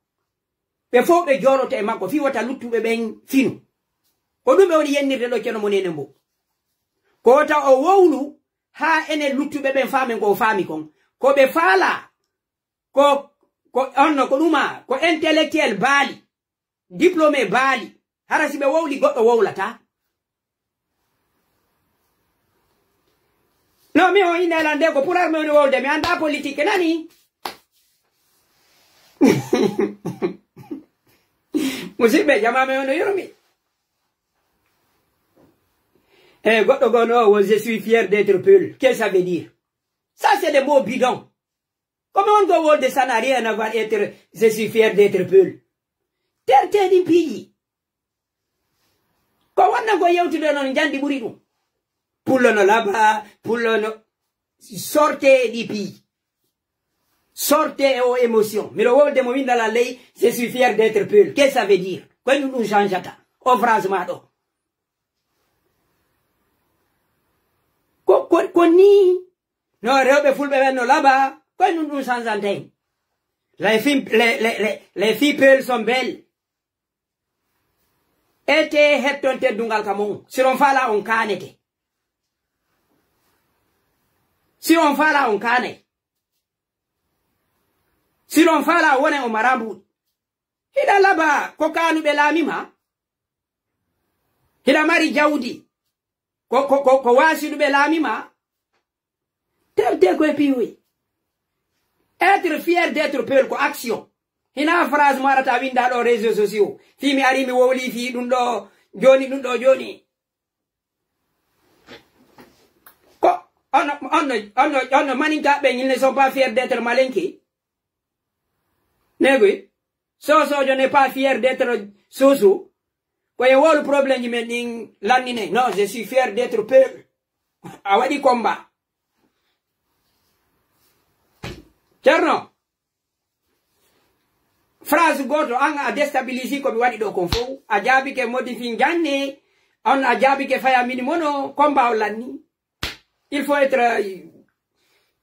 ɓe fow ɓe jooroto e makko, fii wota luttuɓe ɓen finu. Ko ɗum ɓe woni yennirde ɗo Ceerno mo Neene Mbo. Ko wota o wowlu haa enen luttuɓe ɓen faamen ko o faami kon. Ko ɓe faalaa, ko, ko onno, ko ɗuma, ko intellectuel baali. Diplômé baali. Hara si ɓe wowli, goɗɗo wowlataa. No, mi on innde lan de ko pulaar mi woni wowlde, mi anndaa politique, nani? Musidɓe, jamaa mi on no yurmi. Eh, goɗɗo goo no, wo, "Je suis fier d'être Peul." Qu'est-ce que ça veut dire? Ça, c'est des mots bidons. Comme on doit world, ça n'a rien à voir être, "Je suis fier d'être Peul." Tertee ɗin piiji. Ko wonno ko yewtude non, njandi ɓuri ɗum. Pullo no laba, pullo no, sortez ɗi piiji. Sortez e o émotion. Miɗo wolde mo winndal ley, "Je suis fier d'être Peul." Qu'est-ce que ça veut dire? Ko ɗum ɗum changeata. O phrase ma ɗo. Ko, ko, ko ni. No, rewɓe fulɓe ɓen no laba, koye ɗum ɗum sanzante. Les filles, les, les, les, les filles peules sont belles. Ete hetton teddungal ka mon. Si on faalaa on kaanete. Si on faalaa on kaanay. Si on faalaa wone on maraa mbuuɗi. Hiɗa laba ko kaanuɓe laami ma? Hiɗa mari jawdi ko, ko, ko, ko waasiɗuɓe laami ma? Terte ko e piiwoy. Être fier d'être Peul ko action. Hina phrase mo arata winda ɗo réseaux sociaux. Fii mi ari mi wowli fii ɗum ɗo jooni, ɗum ɗo jooni. Ko on, on, on, on, on maninka ɓe, ils ne sont pas fiers d'être malinki. Negui, Soso, je n'ai pas fier d'être Soso. Ko e wolu problème ji men ɗin lannine. Non, je suis fier d'être Peul. A waɗi combat. Ceerno, phrase gooto, an a déstabilisé ko mi waɗi ɗo kon fow. A jaabike modifin janne, on a jaabike faya mini mono, combat o lanni. Il faut être,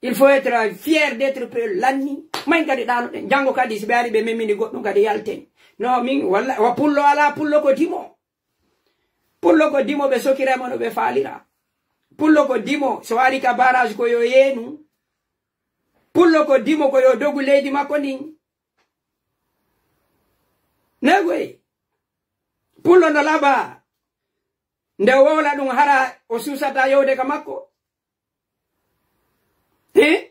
il faut être fier d'être Peul lanni. Mayn kadi ɗaano ɗen. Janngo kadi si ɓe ari ɓe memini goɗɗum kadi yalten. No min, walla, wa pullo ala pullo ko dimo. Pullo ko dimo ɓe sokira mo no ɓe faalira. Pullo ko dimo so ari ka barrage ko yo yeenu. Pullo ko dimo ko yo dogu leydi makko ndin. Negoy. Pullo no laba. Nde wowla ɗum hara o suusata yowde ka makko. He?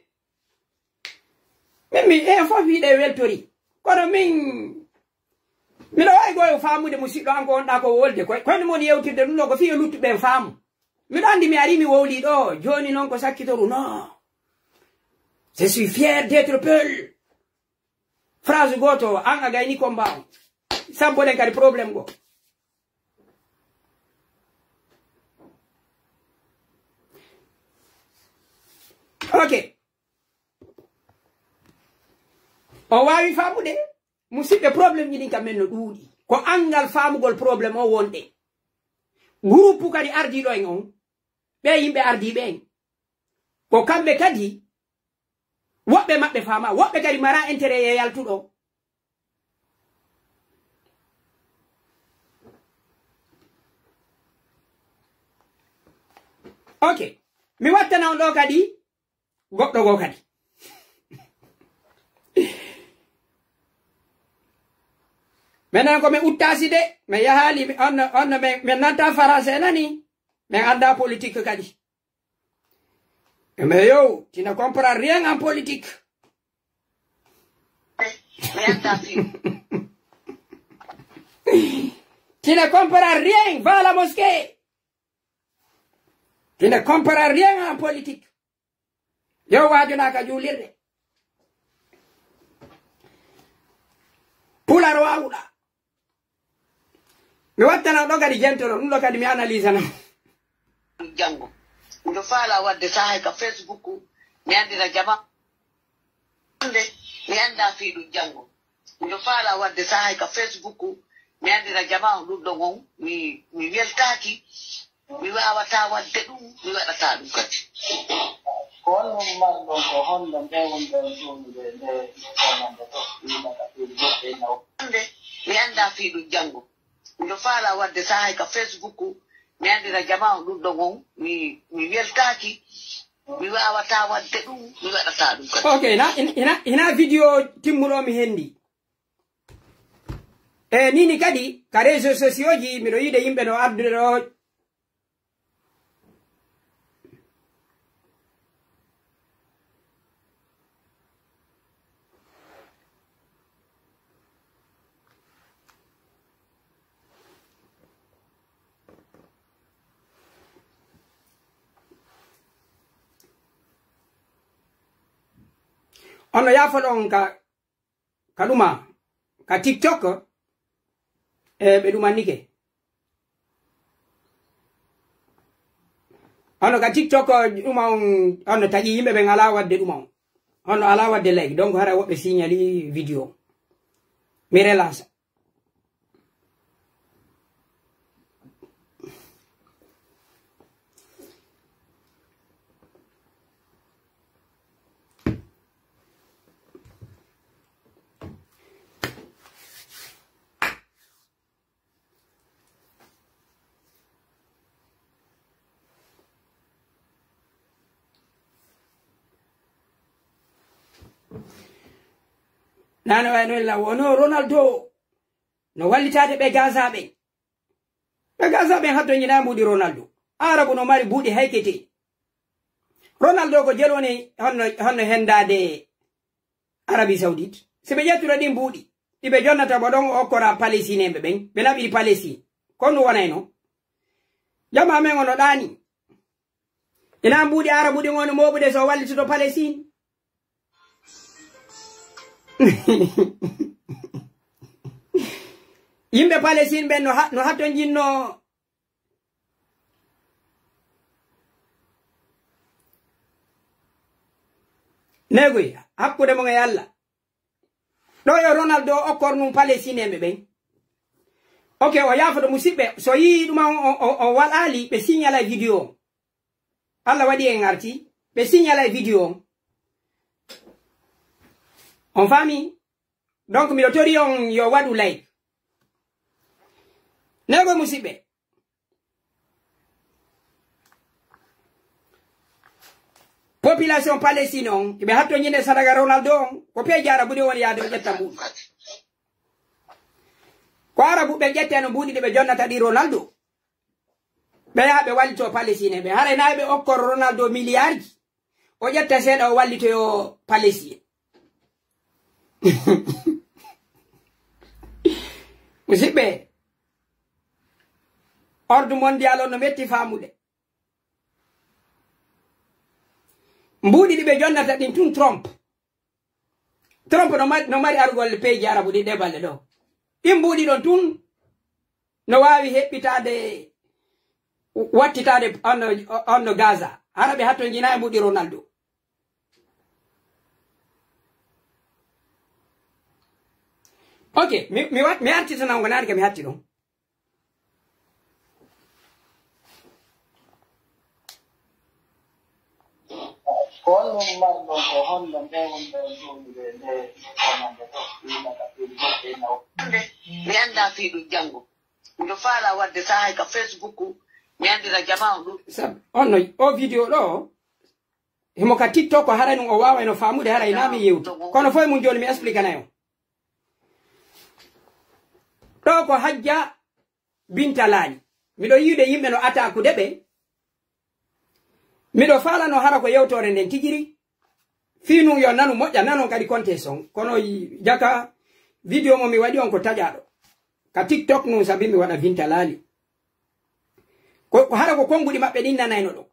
Min mi, e fof wiɗe weltori. Kono min, miɗo wawi goyo famude musidɗo an ko wonɗa ko wolde. Koy, koy no mon yewtirde ɗum ɗo ko fiyo luttuɓe en faamu. Miɗo andi mi ari mi wowli ɗo. Joni noon ko sakkitoru no. Je suis fier d'être Peul. Phrase goto, an a gayni combat on. Sabboɗen kadi problème go. Ok. On waawi faamude? Musiɓɓe, problème ji ɗin ka men no ɗuuɗi. Ko anngal faamugol problème o wonɗen. Groupe kadi ardiiɗo en on, ɓee yimɓe ardiiɓe en, ko kamɓe kadi, woɓɓe maɓɓe faamaa, woɓɓe kadi maraa intérêt e yaltuɗo. Ok. Mi wattana on ɗoo kadi goɗɗo goo kadi. Menen ko mi uttaasi de, mi yahaali, mi, on no, on no, mi, mi nanta français nani, mi anndaa politique kadi. Mais yo, tu ne comprends rien en politique. Mi anndaa fii. Tu ne comprends rien, va à la mosquée. Tu ne comprends rien en politique. Yo, waajuɗaa ka juulirde. Pular waawuɗaa. Mi wattana ɗo kadi jentoro, ɗum ɗo kadi mi analysana. Janngo. Miɗo faalaa waɗde sahay ka Facebook, mi anndina jama. Hannde, mi anndaa fii ɗum janngo. Miɗo faalaa waɗde sahay ka Facebook, mi anndina jama on ɗum ɗon on, mi, mi weltaaki, mi waawataa waɗde ɗum, mi waɗataa ɗum kadi. Ko honno marɗon, ko honno mbewonɗon ɗum nde, nde, nde wonande ɗo, wiima ka fii goɗɗe ina. Hannde, mi anndaa fii ɗum janngo. Miɗo faalaa waɗde sahay ka Facebook, mi anndina jama on ɗum ɗon on, mi, mi weltaaki, mi waawataa waɗde ɗum, mi waɗataa ɗum kadi. Ok, ina, ina, ina, ina video timmuɗo mi hendi. E nini kadi, ka réseaux sociaux ji, miɗo yiɗe yimɓe no addude ɗo. Ono yaafo ɗon ka, ka ɗuma, ka TikTok, e ɓe ɗumannike. Ono ka TikTok, ɗuma on, ono tagi yimɓe ɓen alaa waɗde ɗuma on. Ono alaa waɗde like, donc hara woɓɓe signali video. Mi relance. Nano ay noon la wono Ronaldo no wallitaade ɓe Gaza ɓen. Ɓe Gaza ɓen hatto ñina mbuuɗi Ronaldo. Arabu no mari mbuuɗi haykete. Ronaldo ko jel woni honno, honno hendaade Arabie Saoudite. Si ɓe ƴettuno ɗin mbuuɗi, ɗi ɓe jonnata mo ɗon o okkora Palestinenɓe ɓen, ɓe laɓiri Palestine. Ko ɗum wonayno. Jamaa men ono ɗaani. Ina mbuuɗi Arabu ɗin woni mooɓude so o wallitoto Palestine. Yimɓe Palestine ɓen no ha-, no hattonjinno. Neegoy, hakkunde mon e Allah. Ɗo yo Ronaldo okkor nun Palestinenɓe ɓen. Ok, o yaafoto musiɓɓe. So yii ɗuma on, on, on, on waɗaali, ɓe signala e video on. Allah waɗi en arti, ɓe signala e video on. On faami? Donc, miɗo tori on yo waɗu like. Neegoy musiɓɓe. Population Palestine on, ɓe hatto ñinde sadaka Ronaldo on, ko peeji Arabu ɗi woni yaade o ƴetta mbuuɗi. Ko Arabu ɓe ƴetteno mbuuɗi ɗi ɓe jonnata ɗi Ronaldo. Ɓe yaha ɓe wallito Palestine ɓe. Haray naa ɓe okkoro Ronaldo miliyarji. O ƴetta seeɗa o wallitoyo Palestine. Musiɓɓe, ordre mondial on no metti faamude. Mbuuɗi ɗi ɓe jonnata ɗin tun Trump. Trump no mari, no mari argol peeji Arabu ɗi ɗe balle ɗo. Ɗin mbuuɗi ɗon tun no waawi heɓɓitaade, wattitaade on no, on no Gaza. Hara ɓe hattonjinaa e mbuuɗi Ronaldo. Ok, mi, mi, wa- mi arti tan, ko naati ka mi hatti ɗon. Ko honno marɗon, ko honno mbewonɗon jooni nde, nde, nde wonande ɗo, ɗum ka Facebook e naw? Hannde, mi anndaa fii ɗum janngo. Miɗo faalaa waɗde sahaa ka Facebook, mi anndira jamaa on ɗum. Sabu, on no, o video ɗo, himo ka TikTok, ko haray ɗum o waaway no faamude, haray naa mi yewti. Kono fof e mum jooni mi explikanay on. Ɗo ko Hajja Binta Laali. Miɗo yi'ude yimɓe no ataakude ɓe. Miɗo faalano hara ko yewtoore nden tijiri. Fii nun yo nanu moƴƴa, nanon kadi konte son. Kono yi-, jaka video mo mi waɗi on ko taƴaaɗo. Ka TikTok nun sabi mi waɗa Binta Laali. Ko, ko hara ko konnguɗi maɓɓe ɗin nanayno ɗon.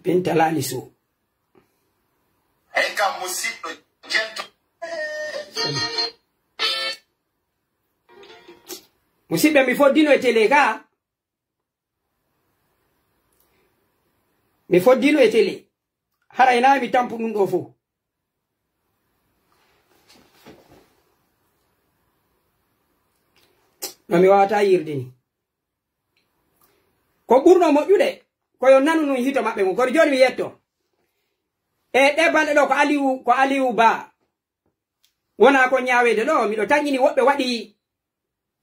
Binta Laali Sow. Ey kam, musiɗɗo, jento. Musiɓɓe, mi foddino e télé ka. Mi foddino e télé. Haray naa mi tampu ɗum ɗoo fof. No mi waawataa yi'irde ni. Ko ɓurnoo moƴƴude, ko yo nanu nun hito maɓɓe ngun. Kono jooni mi yetto. E ɗee balɗe ɗoo ko Aliou, ko Aliou Ba. Wonaa ko ñaaweede ɗoo, miɗo tanƴini woɓɓe waɗi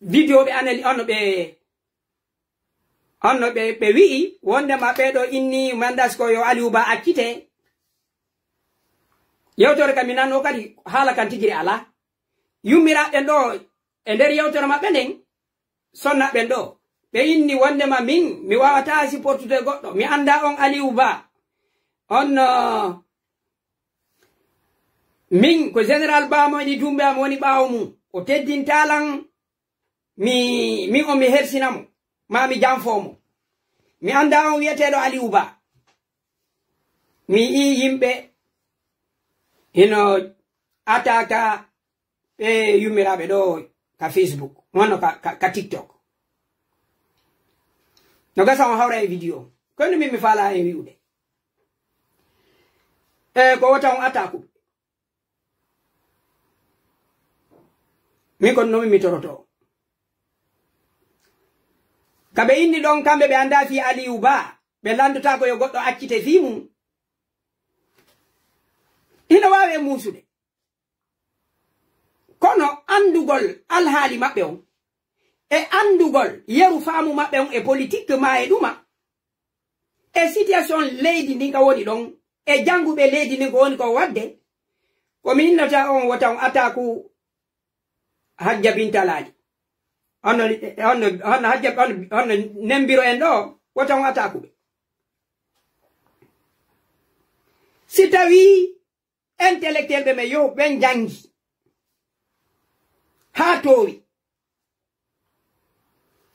video ɓe anali-, on no ɓe, on no ɓe, ɓe wi'i wondema ɓee ɗoo inni mandas ko yo Aliou Ba accite. Yewtere kam mi nannoo kadi haala kan tigi alaa. Yummiraaɓe ɓen ɗoo e nder yewtere maɓɓe nden, sonna ɓen ɗoo. Ɓe inni wondema min, mi waawataa supportude goɗɗo. Mi anndaa on Aliou Ba. On, uh, min ko Général Ba mo woni Doumbouya mo woni ɓaawo mum. O teddintaa lan, mi, min on mi hersina mo. Maa mi janfoo mo. Mi anndaa on wi'eteeɗo Aliou Ba. Mi yi'ii yimɓe hino ataaka ɓe yummiraaɓe ɗoo ka Facebook, wonno ka, ka, ka TikTok. No gasa on hawra e video. Kono min mi faalaa en wi'ude. E ko wota on ataaku. Min kon no min mi toroto. Ka ɓe inni ɗon kamɓe ɓe anndaa fii Aliou Ba, ɓe lanndotaako yo goɗɗo accite fii mum. Hino waawi e muusude. Kono anndugol alhaali maɓɓe on, e anndugol yeru faamu maɓɓe on e politique maa e ɗuma, e situation leydi ndin ka woni ɗon, e jannguɓe leydi ndin ko woni ko waɗde, ko mi innata on wota on ataaku Hajja Binta Laali. Honno, honno, honno Hajja, honno, honno nembiro en ɗoo, wota on ataaku ɓe. Si tawii intellectuel ɓe men yo ɓen janngi haa toowi.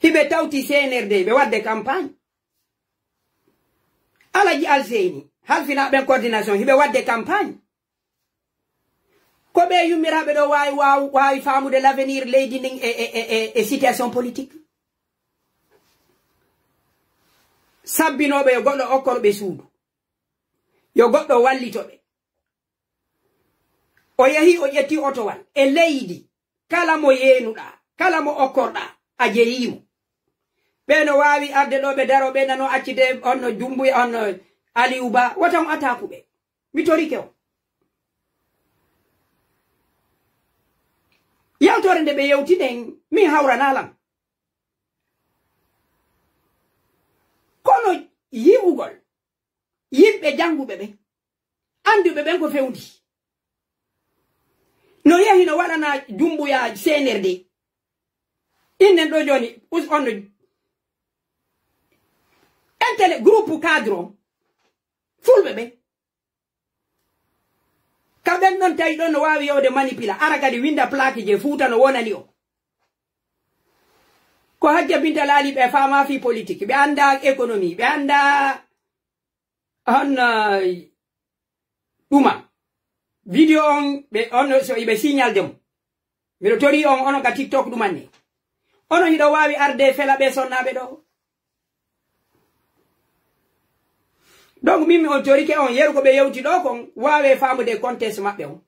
Hiɓe tawti C N R D, ɓe waɗde campagne. Alaji Alseyni, halfinaa ɓen coordination, hiɓe waɗde campagne. Ko ɓe yummiraaɓe ɗoo waawi, waawi, waawi faamude l'avenir leydi ndin e, e, e, e, e situation politique. Sabbinooɓe yo goɗɗo okkor ɓe suudu. Yo goɗɗo wallito ɓe. O yehi, o ƴetti otowal e leydi. Kala mo yeenuɗaa, kala mo okkorɗaa, a jeyii mo. Ɓee no waawi arde ɗoo, ɓe daroo, ɓee nano accide, honno Jumbuya, honno Aliou Ba, wota on ataaku ɓe. Mi torike on. Yewtoore nde ɓe yewti nden, min hawranaa lan. Kono yi'ugol yimɓe jannguɓe ɓen, annduɓe ɓen ko fewndi. No yahi no waɗana Jumbuya C N R D. Innen ɗoo jooni, us-, on no, intele groupe cadre on, fulɓe ɓen. Ka ɓen ɗon tawi ɗon no waawi yewde manipula, ara kadi winda plaque je Fuuta no wonani o. Ko Hajja Binta Laali ɓe faamaa fii politique, ɓe anndaa économie, ɓe anndaa honno ɗuma. Video on, ɓe, on so iɓe signal dem. Miɗo torii on, onon ka TikTok ɗuman ni. Onon hiɗo waawi arde fela ɓe sonnaaɓe ɗoo. Donc, min mi on torike on, yeru ko ɓe yewti ɗoo kon, waawee faamude e contexte maɓɓe on.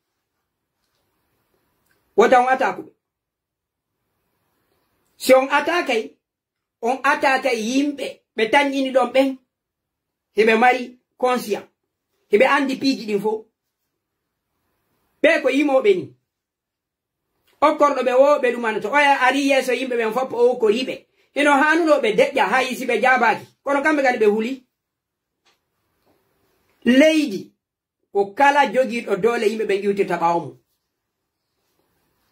Wota on ataaku ɓe. Si on ataakay, on ataakay yimɓe ɓe tanƴini ɗon ɓen. Hiɓe mari conscient. Hiɓe anndi piiji ɗin fow. Ɓee ko yimooɓe ni. Okkorɗo ɓe woo ɓe ɗumanoto. Oya arii yeeso yimɓe ɓen fow o okkorii ɓe. Hino haanunoo ɓe deƴƴa hay si ɓe jaabaaki. Kono kamɓe kadi ɓe hulii. Leydi ko kala jogiiɗo doole yimɓe ɓen iwtirta ɓaawo mum.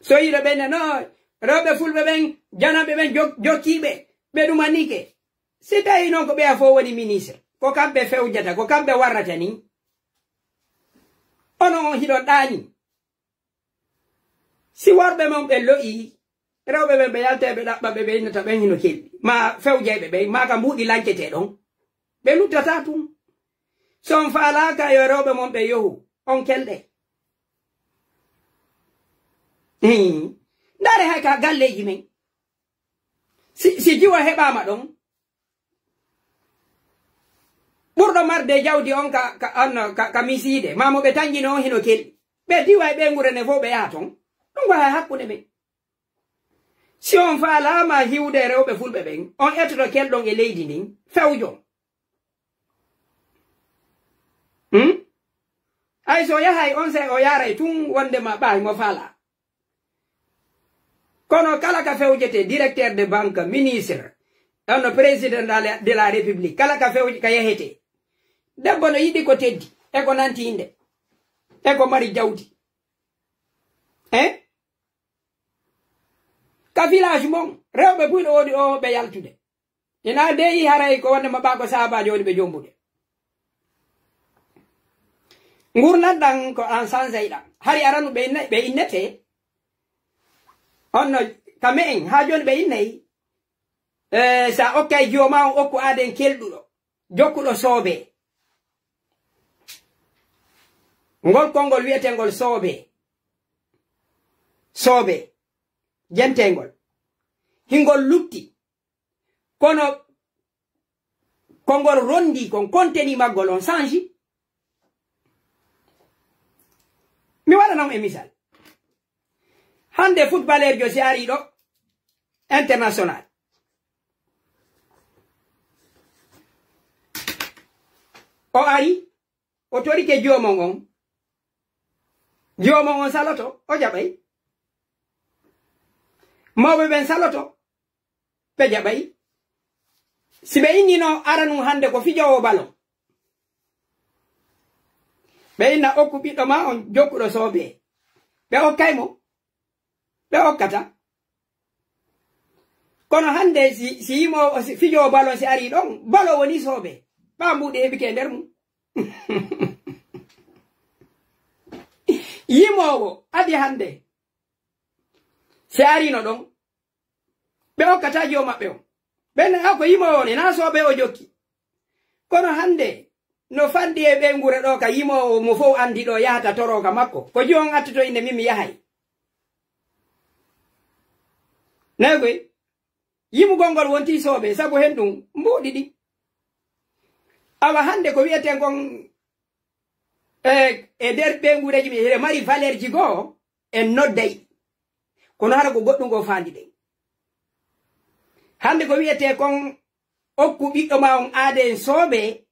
So yiɗo ɓe ne, no, rewɓe fulɓe ɓen, jananɓe ɓen jok-, jokkiiɓe, ɓe ɗumanike. Si tawii non ko ɓeya fow woni ministre, ko kamɓe fewjata, ko kamɓe warrata ni. Onon on hiɗon ɗaani. Si worɓe mon ɓe lo'ii, rewɓe ɓen ɓe yaltay ɓe ɗaɓɓa ɓe ɓe innata ɓen hino kelɗi. Maa fewjayɓe ɓen, maa ka mbuuɗi lancetee ɗon. Ɓe luttataa tun. Si on faalaaka yo rewɓe mon ɓe yohu, on kelɗe. Hii. Ndaare hay ka galleeji men. Si, si jiwo heɓaama ɗon, ɓurɗo marde jawdi on ka, ka, on, ka, ka misiide, maa mo ɓe tanƴino on hino kelɗi. Ɓe diwa e ɓeynguure nden fow ɓe yaha ton. Ɗum ko hay hakkunde men. Si on faalaama hiwde e rewɓe fulɓe ɓen, on etoto kelɗon e leydi ndin, fewjon. Hmm? Hay so yahay on sey o yaaray tun wondema ɓaay mo faalaa. Kono kala ka fewjetee, directeur de banque, ministre, on no président de la, de la république, kala ka fewje-, ka yahetee. Debbo no yiɗi ko teddi, e ko nanti innde, e ko mari jawdi. Eh? Ka village mon, rewɓe buy no woni o ɓe yaltude. Ina deyi haray ko wonde ma ɓaa ko saabaajo woni ɓe jombude. Ngurndan ɗan ko an sansay ɗan. Hari aranu ɓe inne-, ɓe innete. On no ka me'en haa jooni ɓe innay. Eh, sa okkay jiwo ma on okku aaden kelɗuɗo. Jokkuɗo soobee. Ngol konngol wi'etengol soobee. Soobee. Jentengol. Hingol lutti. Kono ko ngol rondi kon, konteni maggol on sanji. Mi waɗana on e misal. Hannde footballeurjo si arii ɗo international. O ari, o torike joomon on. Joomon on saloto, o jaɓay. Mawɓe ɓen saloto, ɓe jaɓay. Si ɓe innino aranun hannde ko fijoowo balon, ɓe inna okku ɓiɗɗo ma on jokkuɗo soobee. Ɓe okkay mo, ɓe okkata. Kono hannde si, si yimoowo, si fijoowo balon si arii ɗon, balon woni soobee. Ɓaa mbuuɗi heɓike e nder mum. Yimoowo adi hannde, si ariino ɗon, ɓe okkataa jiwo maɓɓe on. Ɓen a ko yimoowo on, e naa soobee o jokki. Kono hannde, no fanɗi e ɓeynguure ɗoo ka yimoowo mo fow anndi ɗo yahata toroo ka makko. Ko jiwo on attoto innde min mi yahay. Nayi koy, yimugol ngol wontii soobee, sabu hen ɗum mbuuɗi ɗi. Awa hannde ko wi'eten kon, e, e nder ɓeynguureeji min, hiɗe mari valeur ji goo, en nodday. Kono hara ko goɗɗum goo faandi ɗen. Hannde ko wi'etee kon okku ɓiɗɗo ma on aade en soobee.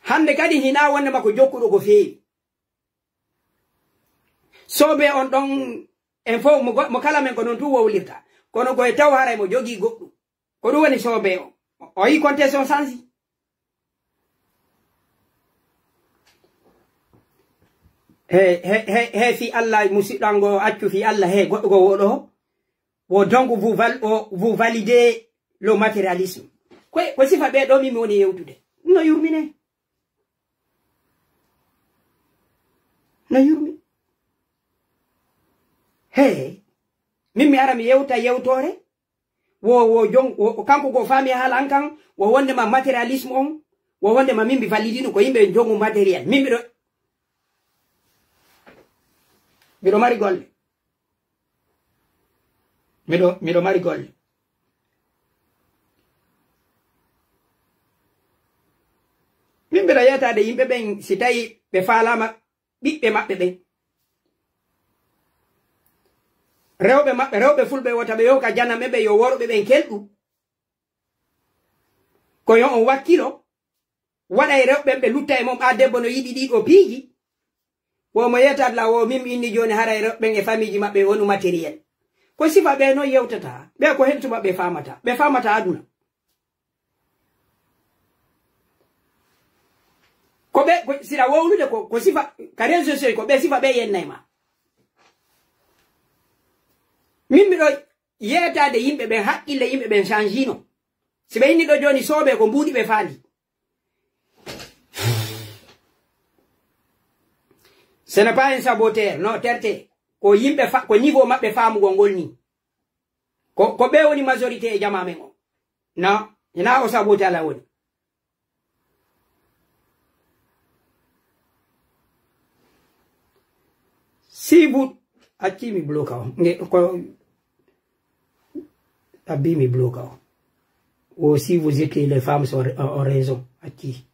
Hannde kadi hinaa wonde makko jokkuɗo ko feewi. Soobee on ɗon, en fow mo go-, mo kala men ko non tun wowlirta. Kono ko e taw haray mo jogii goɗɗum. Ko ɗum woni soobee on. O yii konte son sansi. He, he, he, he, fii Allah, musiɗɗo an ngo accu fii Allah, he, goɗɗo goo wo ɗoo. Wo donc vous val-, o, vous validez le matérialisme. Ko, ko sifa ɓee ɗoo min mi woni yewtude. No yurmine. No yurmi. He, min mi ara mi yewta yewtoore. Wo, wo jon-, wo, kanko ko faami haala an kan, wo wonde ma matérialisme on, wo wonde ma min mi validino ko yimɓe jogu matériel. Min miɗo, miɗo mari golle. Miɗo, miɗo mari golle. Yeetaade yimɓe ɓen, si tawii ɓe faalaama ɓiɓɓe maɓɓe ɓen. Rewɓe maɓɓe, rewɓe fulɓe wota ɓe yohu ka jananɓe ɓen, yo worɓe ɓen kelɗu. Ko yo on wakkilo, waɗa e rewɓe ɓen ɓe lutta e mon, ɓaa debbo no yiɗi ɗii ɗoo piiji. Wo mo yeetaade la wo min mi inni jooni haray rewɓe ɓen e famiiji maɓɓe wonu matériel. Ko sifa ɓe non yewtata, ɓe ko hentu maɓɓe faamata, ɓe faamata aduna. Ko ɓe, ko, sira wowlude ko, ko sifa, ka réseaux sociaux ko ɓe sifa ɓe yennay ma. Min miɗo yeetaade yimɓe ɓen, haqqille yimɓe ɓen changino. Si ɓe inni ɗo jooni soobee ko mbuuɗi ɓe faandi. Ce n'est pas un saboteur, non, terte. Ko yimɓe fa-, ko niveau maɓɓe faamugol ngol nii. Ko, ko ɓe woni majorité e jamaa men o. Non, hinaa o saboté Alla woni. Si vous, accii mi bloka on. Nge, ko, abbi mi bloka on. O si vous dites que les femmes sont, ont raison, accii.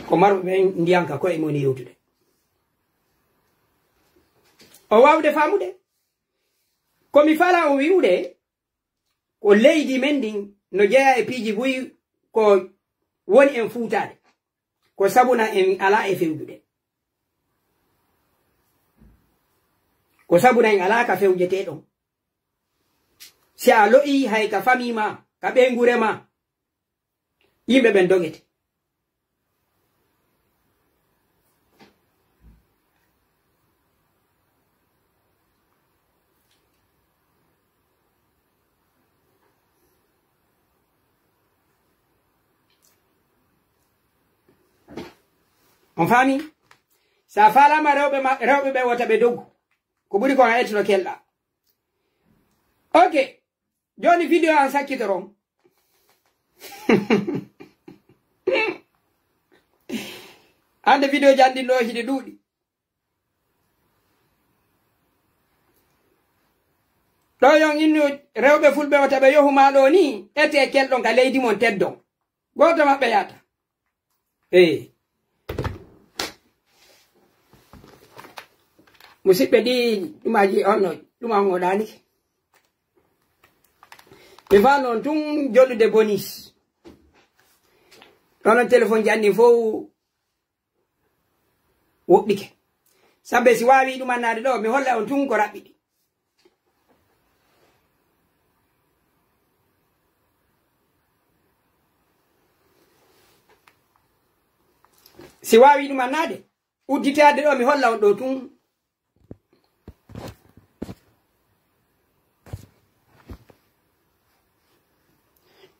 Ko marɓe ɓen ndiyan ka koye mum woni yewtude. O waawde faamude. Ko mi faalaa on wi'ude, ko leydi men ndin no jeyaa e piiji buy ko woni en fuutaade. Ko sabuna en alaa e fewjude. Ko sabuna en alaa ka fewjetee ɗon. Si a lo'ii hay ka famii maa, ka ɓeynguure maa, yimɓe ɓen dogete. On faami? Si a faalaama rewɓe ma, rewɓe ɓe wota ɓe dogu. Ko ɓuri kon a ettuno kelɗaa. Ok. Jooni video an sakkitoron. Hande video janɗin ɗo hide ɗuuɗi. Ɗo yon innu rewɓe fulɓe wota ɓe yohu maa ɗo ni, etee kelɗon ka leydi mon teddon. Gooto maɓɓe yaata. Ee. Musiɓɓe ɗi ɗumaaji on no, ɗuma on o ɗaanike. Mi faa non tun jollude bonis. Ɗon non telefon ji anni fow woɗɗike. Sabbe si waawi ɗum annaade ɗo, mi holla on tun ko raɓɓiɗi. Si waawi ɗum annaade, udditaade ɗo, mi holla on ɗo tun.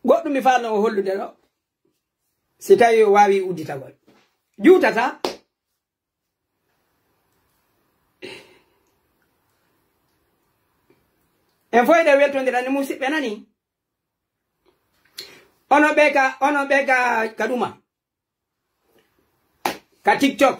Goɗɗum mi faalno o hollude ɗo. Si tawi o waawi udditagol. Juutata. En fof eɗen weltondirani musiɓɓe nani. Ono ɓe ka, ono ɓe ka, ka ɗuma. Ka TikTok.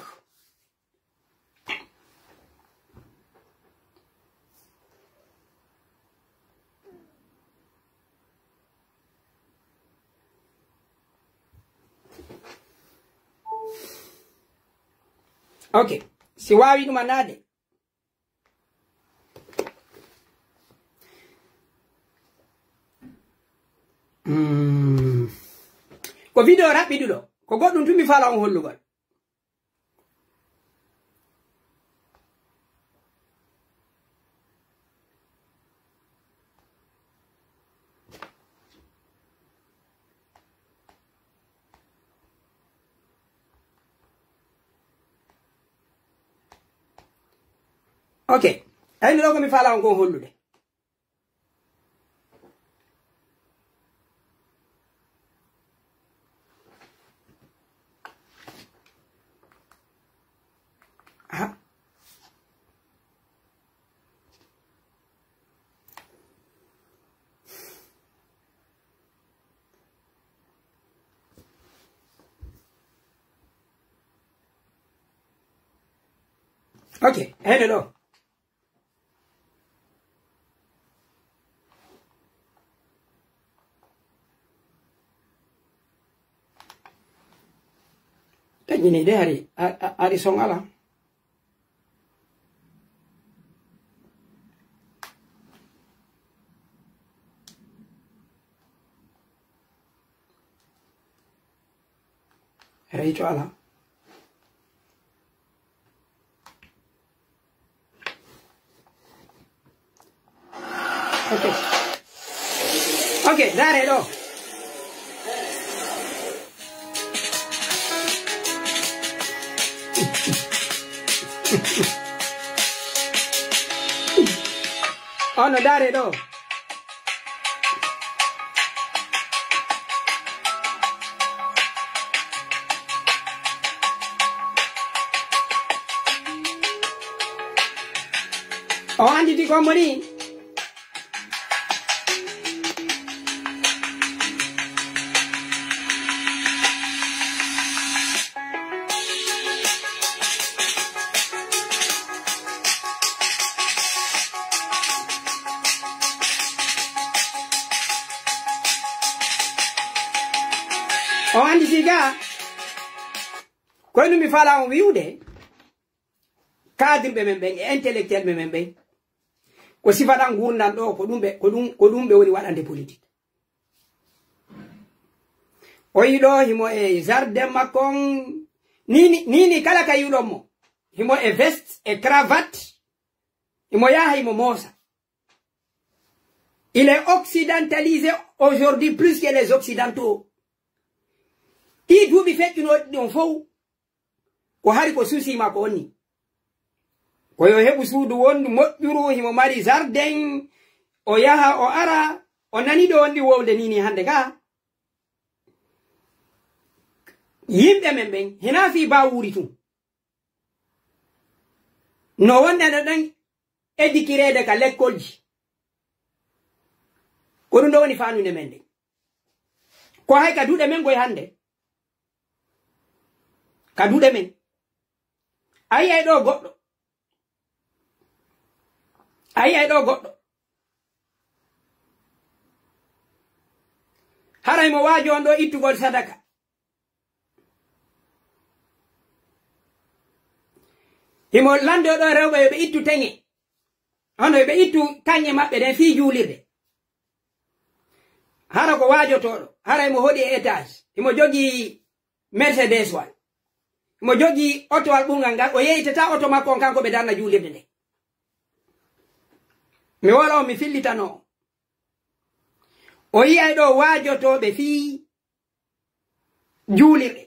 Ok. Si waawi ɗum a naade. Mm. Ko video raɓɓiɗuɗo. Ko goɗɗum tun mi faalaa on hollugol. Ok. Ayni ɗo ko mi faalaa on kon hollude. Ah. Ok, hende ɗo. Ñini de hari, a, a, ari son ala. Reyto ala. Ok. Ok, ndaaree ɗoo. On no ndaaree ɗoo. O annditi ko moni. O anndi siga. Kono mi faalaa on wi'ude, cadre ɓe men ɓen e intellectuel ɓe men ɓen, ko sifa ɗan ngurndan ɗoo, ko ɗum ɓe, ko ɗum, ko ɗum ɓe woni waɗande politique. O yiɗo himo e jardin makko on, nii, nii, nii, nii kala ka yi'uɗon mo, himo e veste e cravate, himo yaha himo moosa. Il est occidentalisé aujourd'hui plus que les Occidentaux. Ɗii duuɓi feƴƴunooɗi ɗon fow, ko hari ko suusi makko on ni. Ko yo heɓu suudu wondu moƴƴuru, himo mari jardin, o yaha, o ara, o nani ɗo wonɗi wowde ni, ni hannde ka. Yimɓe men ɓen, hinaa fii baa wuuri tun. No wonde no ɗon edikireede ka lekkolji. Ko ɗum ɗo woni faandude men nden. Ko hay ka duɗe men goy hannde. Ka duɗe men. A yi'ay ɗo goɗɗo. A yi'ay ɗo goɗɗo. Haray mo waajo on ɗo ittugol sadaka. Himo lanndoo ɗo rewɓe yo ɓe ittu teŋe. Hono yo ɓe ittu kaŋŋe maɓɓe ɗen fii juulirde. Hara ko waajotooɗo, hara himo hoɗi e étage, himo jogii Mercedes wal, himo jogii otowal ɓurngal ngal, o yeeyitataa oto makko on kanko ɓe darna juulirde nden. Mi wala on, mi fillitano on. O yi'ay ɗo waajotooɓe fii juulirɗe.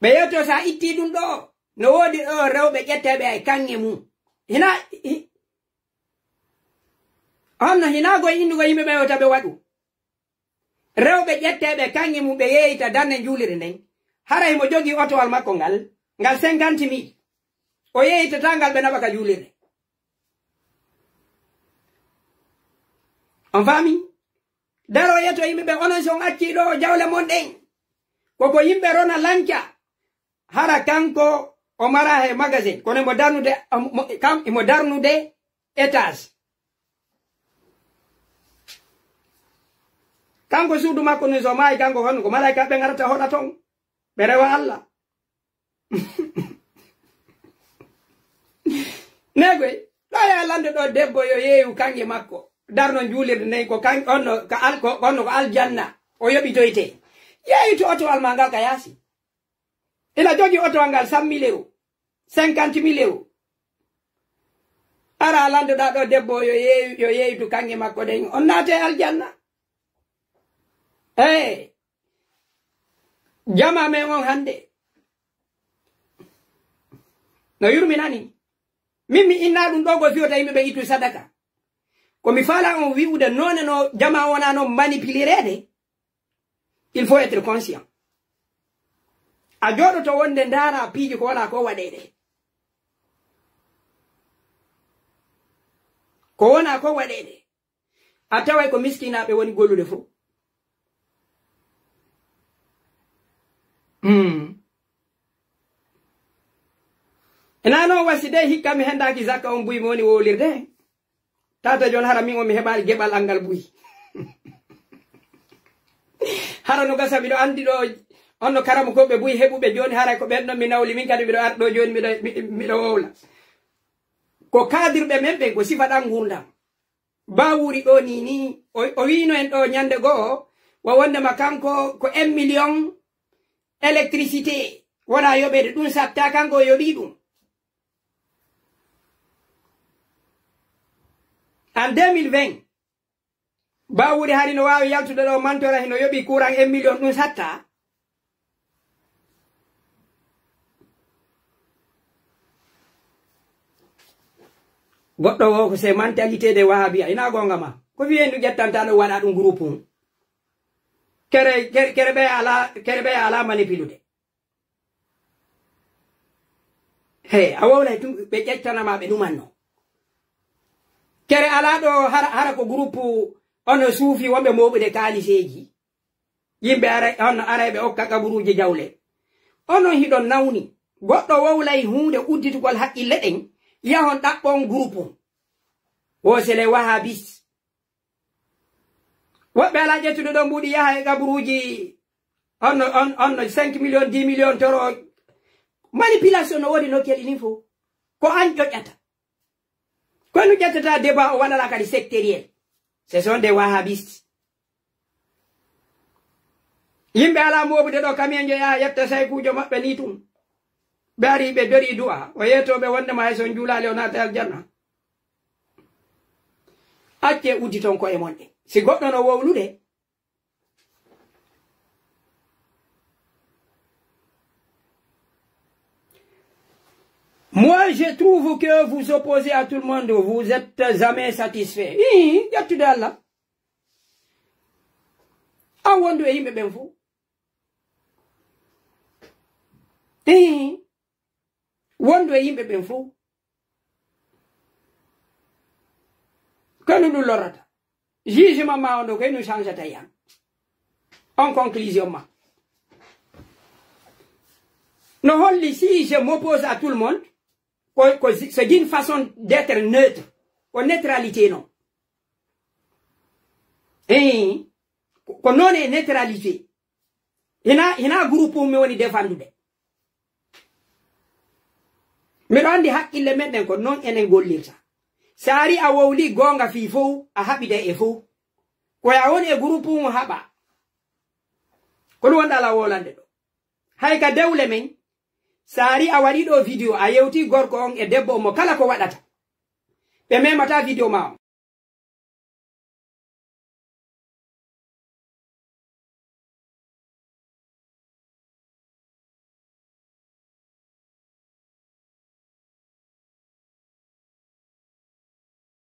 Ɓe yewto sa itti ɗum ɗo, no woodi ɗo rewɓe ƴetteeɓe e kaŋŋe mum. Hina, hi-, honno hina goy inndugo yimɓe ɓe wota ɓe waɗu? Rewɓe ƴetteeɓe kaŋŋe mum ɓe yeeyita darnde juulirde nden. Haray mo jogii otowal makko ngal, ngal cinquante mille. O yeeyitataa ngal ɓe naɓa ka juulirde. On faami? Daro yeto yimɓe ɓe, onon si on accii ɗo jawle mon ɗen, koko yimɓe rona lanca, hara kanko o mara he magasin, kono imo darnude, mo, kam, imo darnude étage. Kanko suudu makko nun so maayi, kanko kon ko malaa'ika ɓen arata hoɗa ton, ɓe rewa Alla. Negoy, ɗo yaa lande ɗo debbo yo yeeyu kaŋŋe makko. Darno juulirde nden ko kaŋ-, onno ka al-, ko, onno ko aljanna. O yoɓitoyte. Yeeyu to oto alma ngal ka yaasi. Ina jogi oto ngal cent mille euros, cinquante mille euros. Ara landoɗaa ɗo debbo yo yeeyu, yo yeeyu to kaŋŋe makko ɗen. On naate aljanna. Ee. Jamaa men on hannde no yurminani. Min mi innaa ɗum ɗo ko fiyota yimɓe ɓe ittu sadaka. Ko mi faalaa on wi'ude noone no jamaa wona non manipulireede. Il faut être conscient. A jooɗoto wonde ndaara piiji ko wona ko waɗeede. Ko wona ko waɗeede. A taway ko miskinaaɓe woni gollude fof. Hmm. Ena noon wasi de hikka mi hendaaki zakka on buy mi woni wowlirde. Tata jon hara min on mi heɓaali geɓal angal buy. Hara no gasa miɗo anndi ɗo On no karamokooɓe buy heɓuɓe jooni, haray ko ɓen ɗon mi nawli, min kadi miɗo arɗo jooni, miɗo, mi-, miɗo wowla. Ko kaadirɓe men ɓen, ko sifa ɗan ngurndan. Bawuri ɗoo nii nii, o, o wiino en ɗoo ñande goo, wa wondema kanko ko un million électricité wona yoɓeede, ɗun satta kanko o yoɓii ɗun. En deux mille vingt, Bawuri hari no waawi yaltude ɗoo mantora hino yoɓi courant un million ɗun satta. Goɗɗo woo ko c'est mentalité de wahabiya. Ina goonga ma. Ko wiyen ɗun ƴettanta ɗun waɗa ɗun groupe on. Kere, kere, kere ɓe ala, kere ɓe ala manipuler. He, a wowlay tun, ɓe ƴettana ma, ɓe numan no. Kere alaa ɗo hara, hara ko groupe ono suufi wonɓe mooɓude kaaliseeji. Yimɓe ara, on aray ɓe okka kaburuuji jawle. Onon hiɗon nawni. Goɗɗo wowlay huunde udditugol haqqille ɗen, yahon ɗaɓɓon groupe on. Wo c'est les wahhabistes. Woɓɓe alaa ƴettude ɗon mbuuɗi yaha e kaburuuji, on no, on, on no cinq million, dix million toro. Manipulation no woodi nokkeeli ɗin fow. Ko an ƴoƴƴata. Ko nu ƴettata débat o waɗata kadi sectoriel. Ce sont des wahhabistes. Yimɓe alaa mooɓude ɗo, kamiyenjo yaha yetta saykuujo maɓɓe nii tun. Ɓe ari, ɓe dori du'a. O yeetoo ɓe wondema hay so on juulaali, o naata aljanna. Accee udditon ko'e mon ɗen. Si goɗɗo no wowlude, moi, je trouve que vous opposez à tout le monde, vous êtes jamais satisfait. Ii, ƴettude Allah. An wondu e yimɓe ɓen fow. Ii, wondu e yimɓe ɓen fow. Ko no ɗun lorrata. Jugement ma on ɗo, ko e ɗun changeata yan. En conclusion ma. No holli, si je m'oppose à tout le monde, ko, ko, c'est une façon d'être neutre. Ko neutralité non. Hein? Ko, ko non e neutralité. Hina, hina groupe mi woni defandude. Miɗo anndi haqqille men ɗen ko non enen gollirta. Si a ari a wowli goonga fii fow, a haɓiday e fow. Ko ya woni e groupe mo haɓa. Ko ɗun wonɗa ala wowlande ɗo. Hay ka dewle men, si a ari a waɗi ɗo vidéo, a yewti gorko on e debbo on mo kala ko waɗata. Ɓe memata vidéo ma on.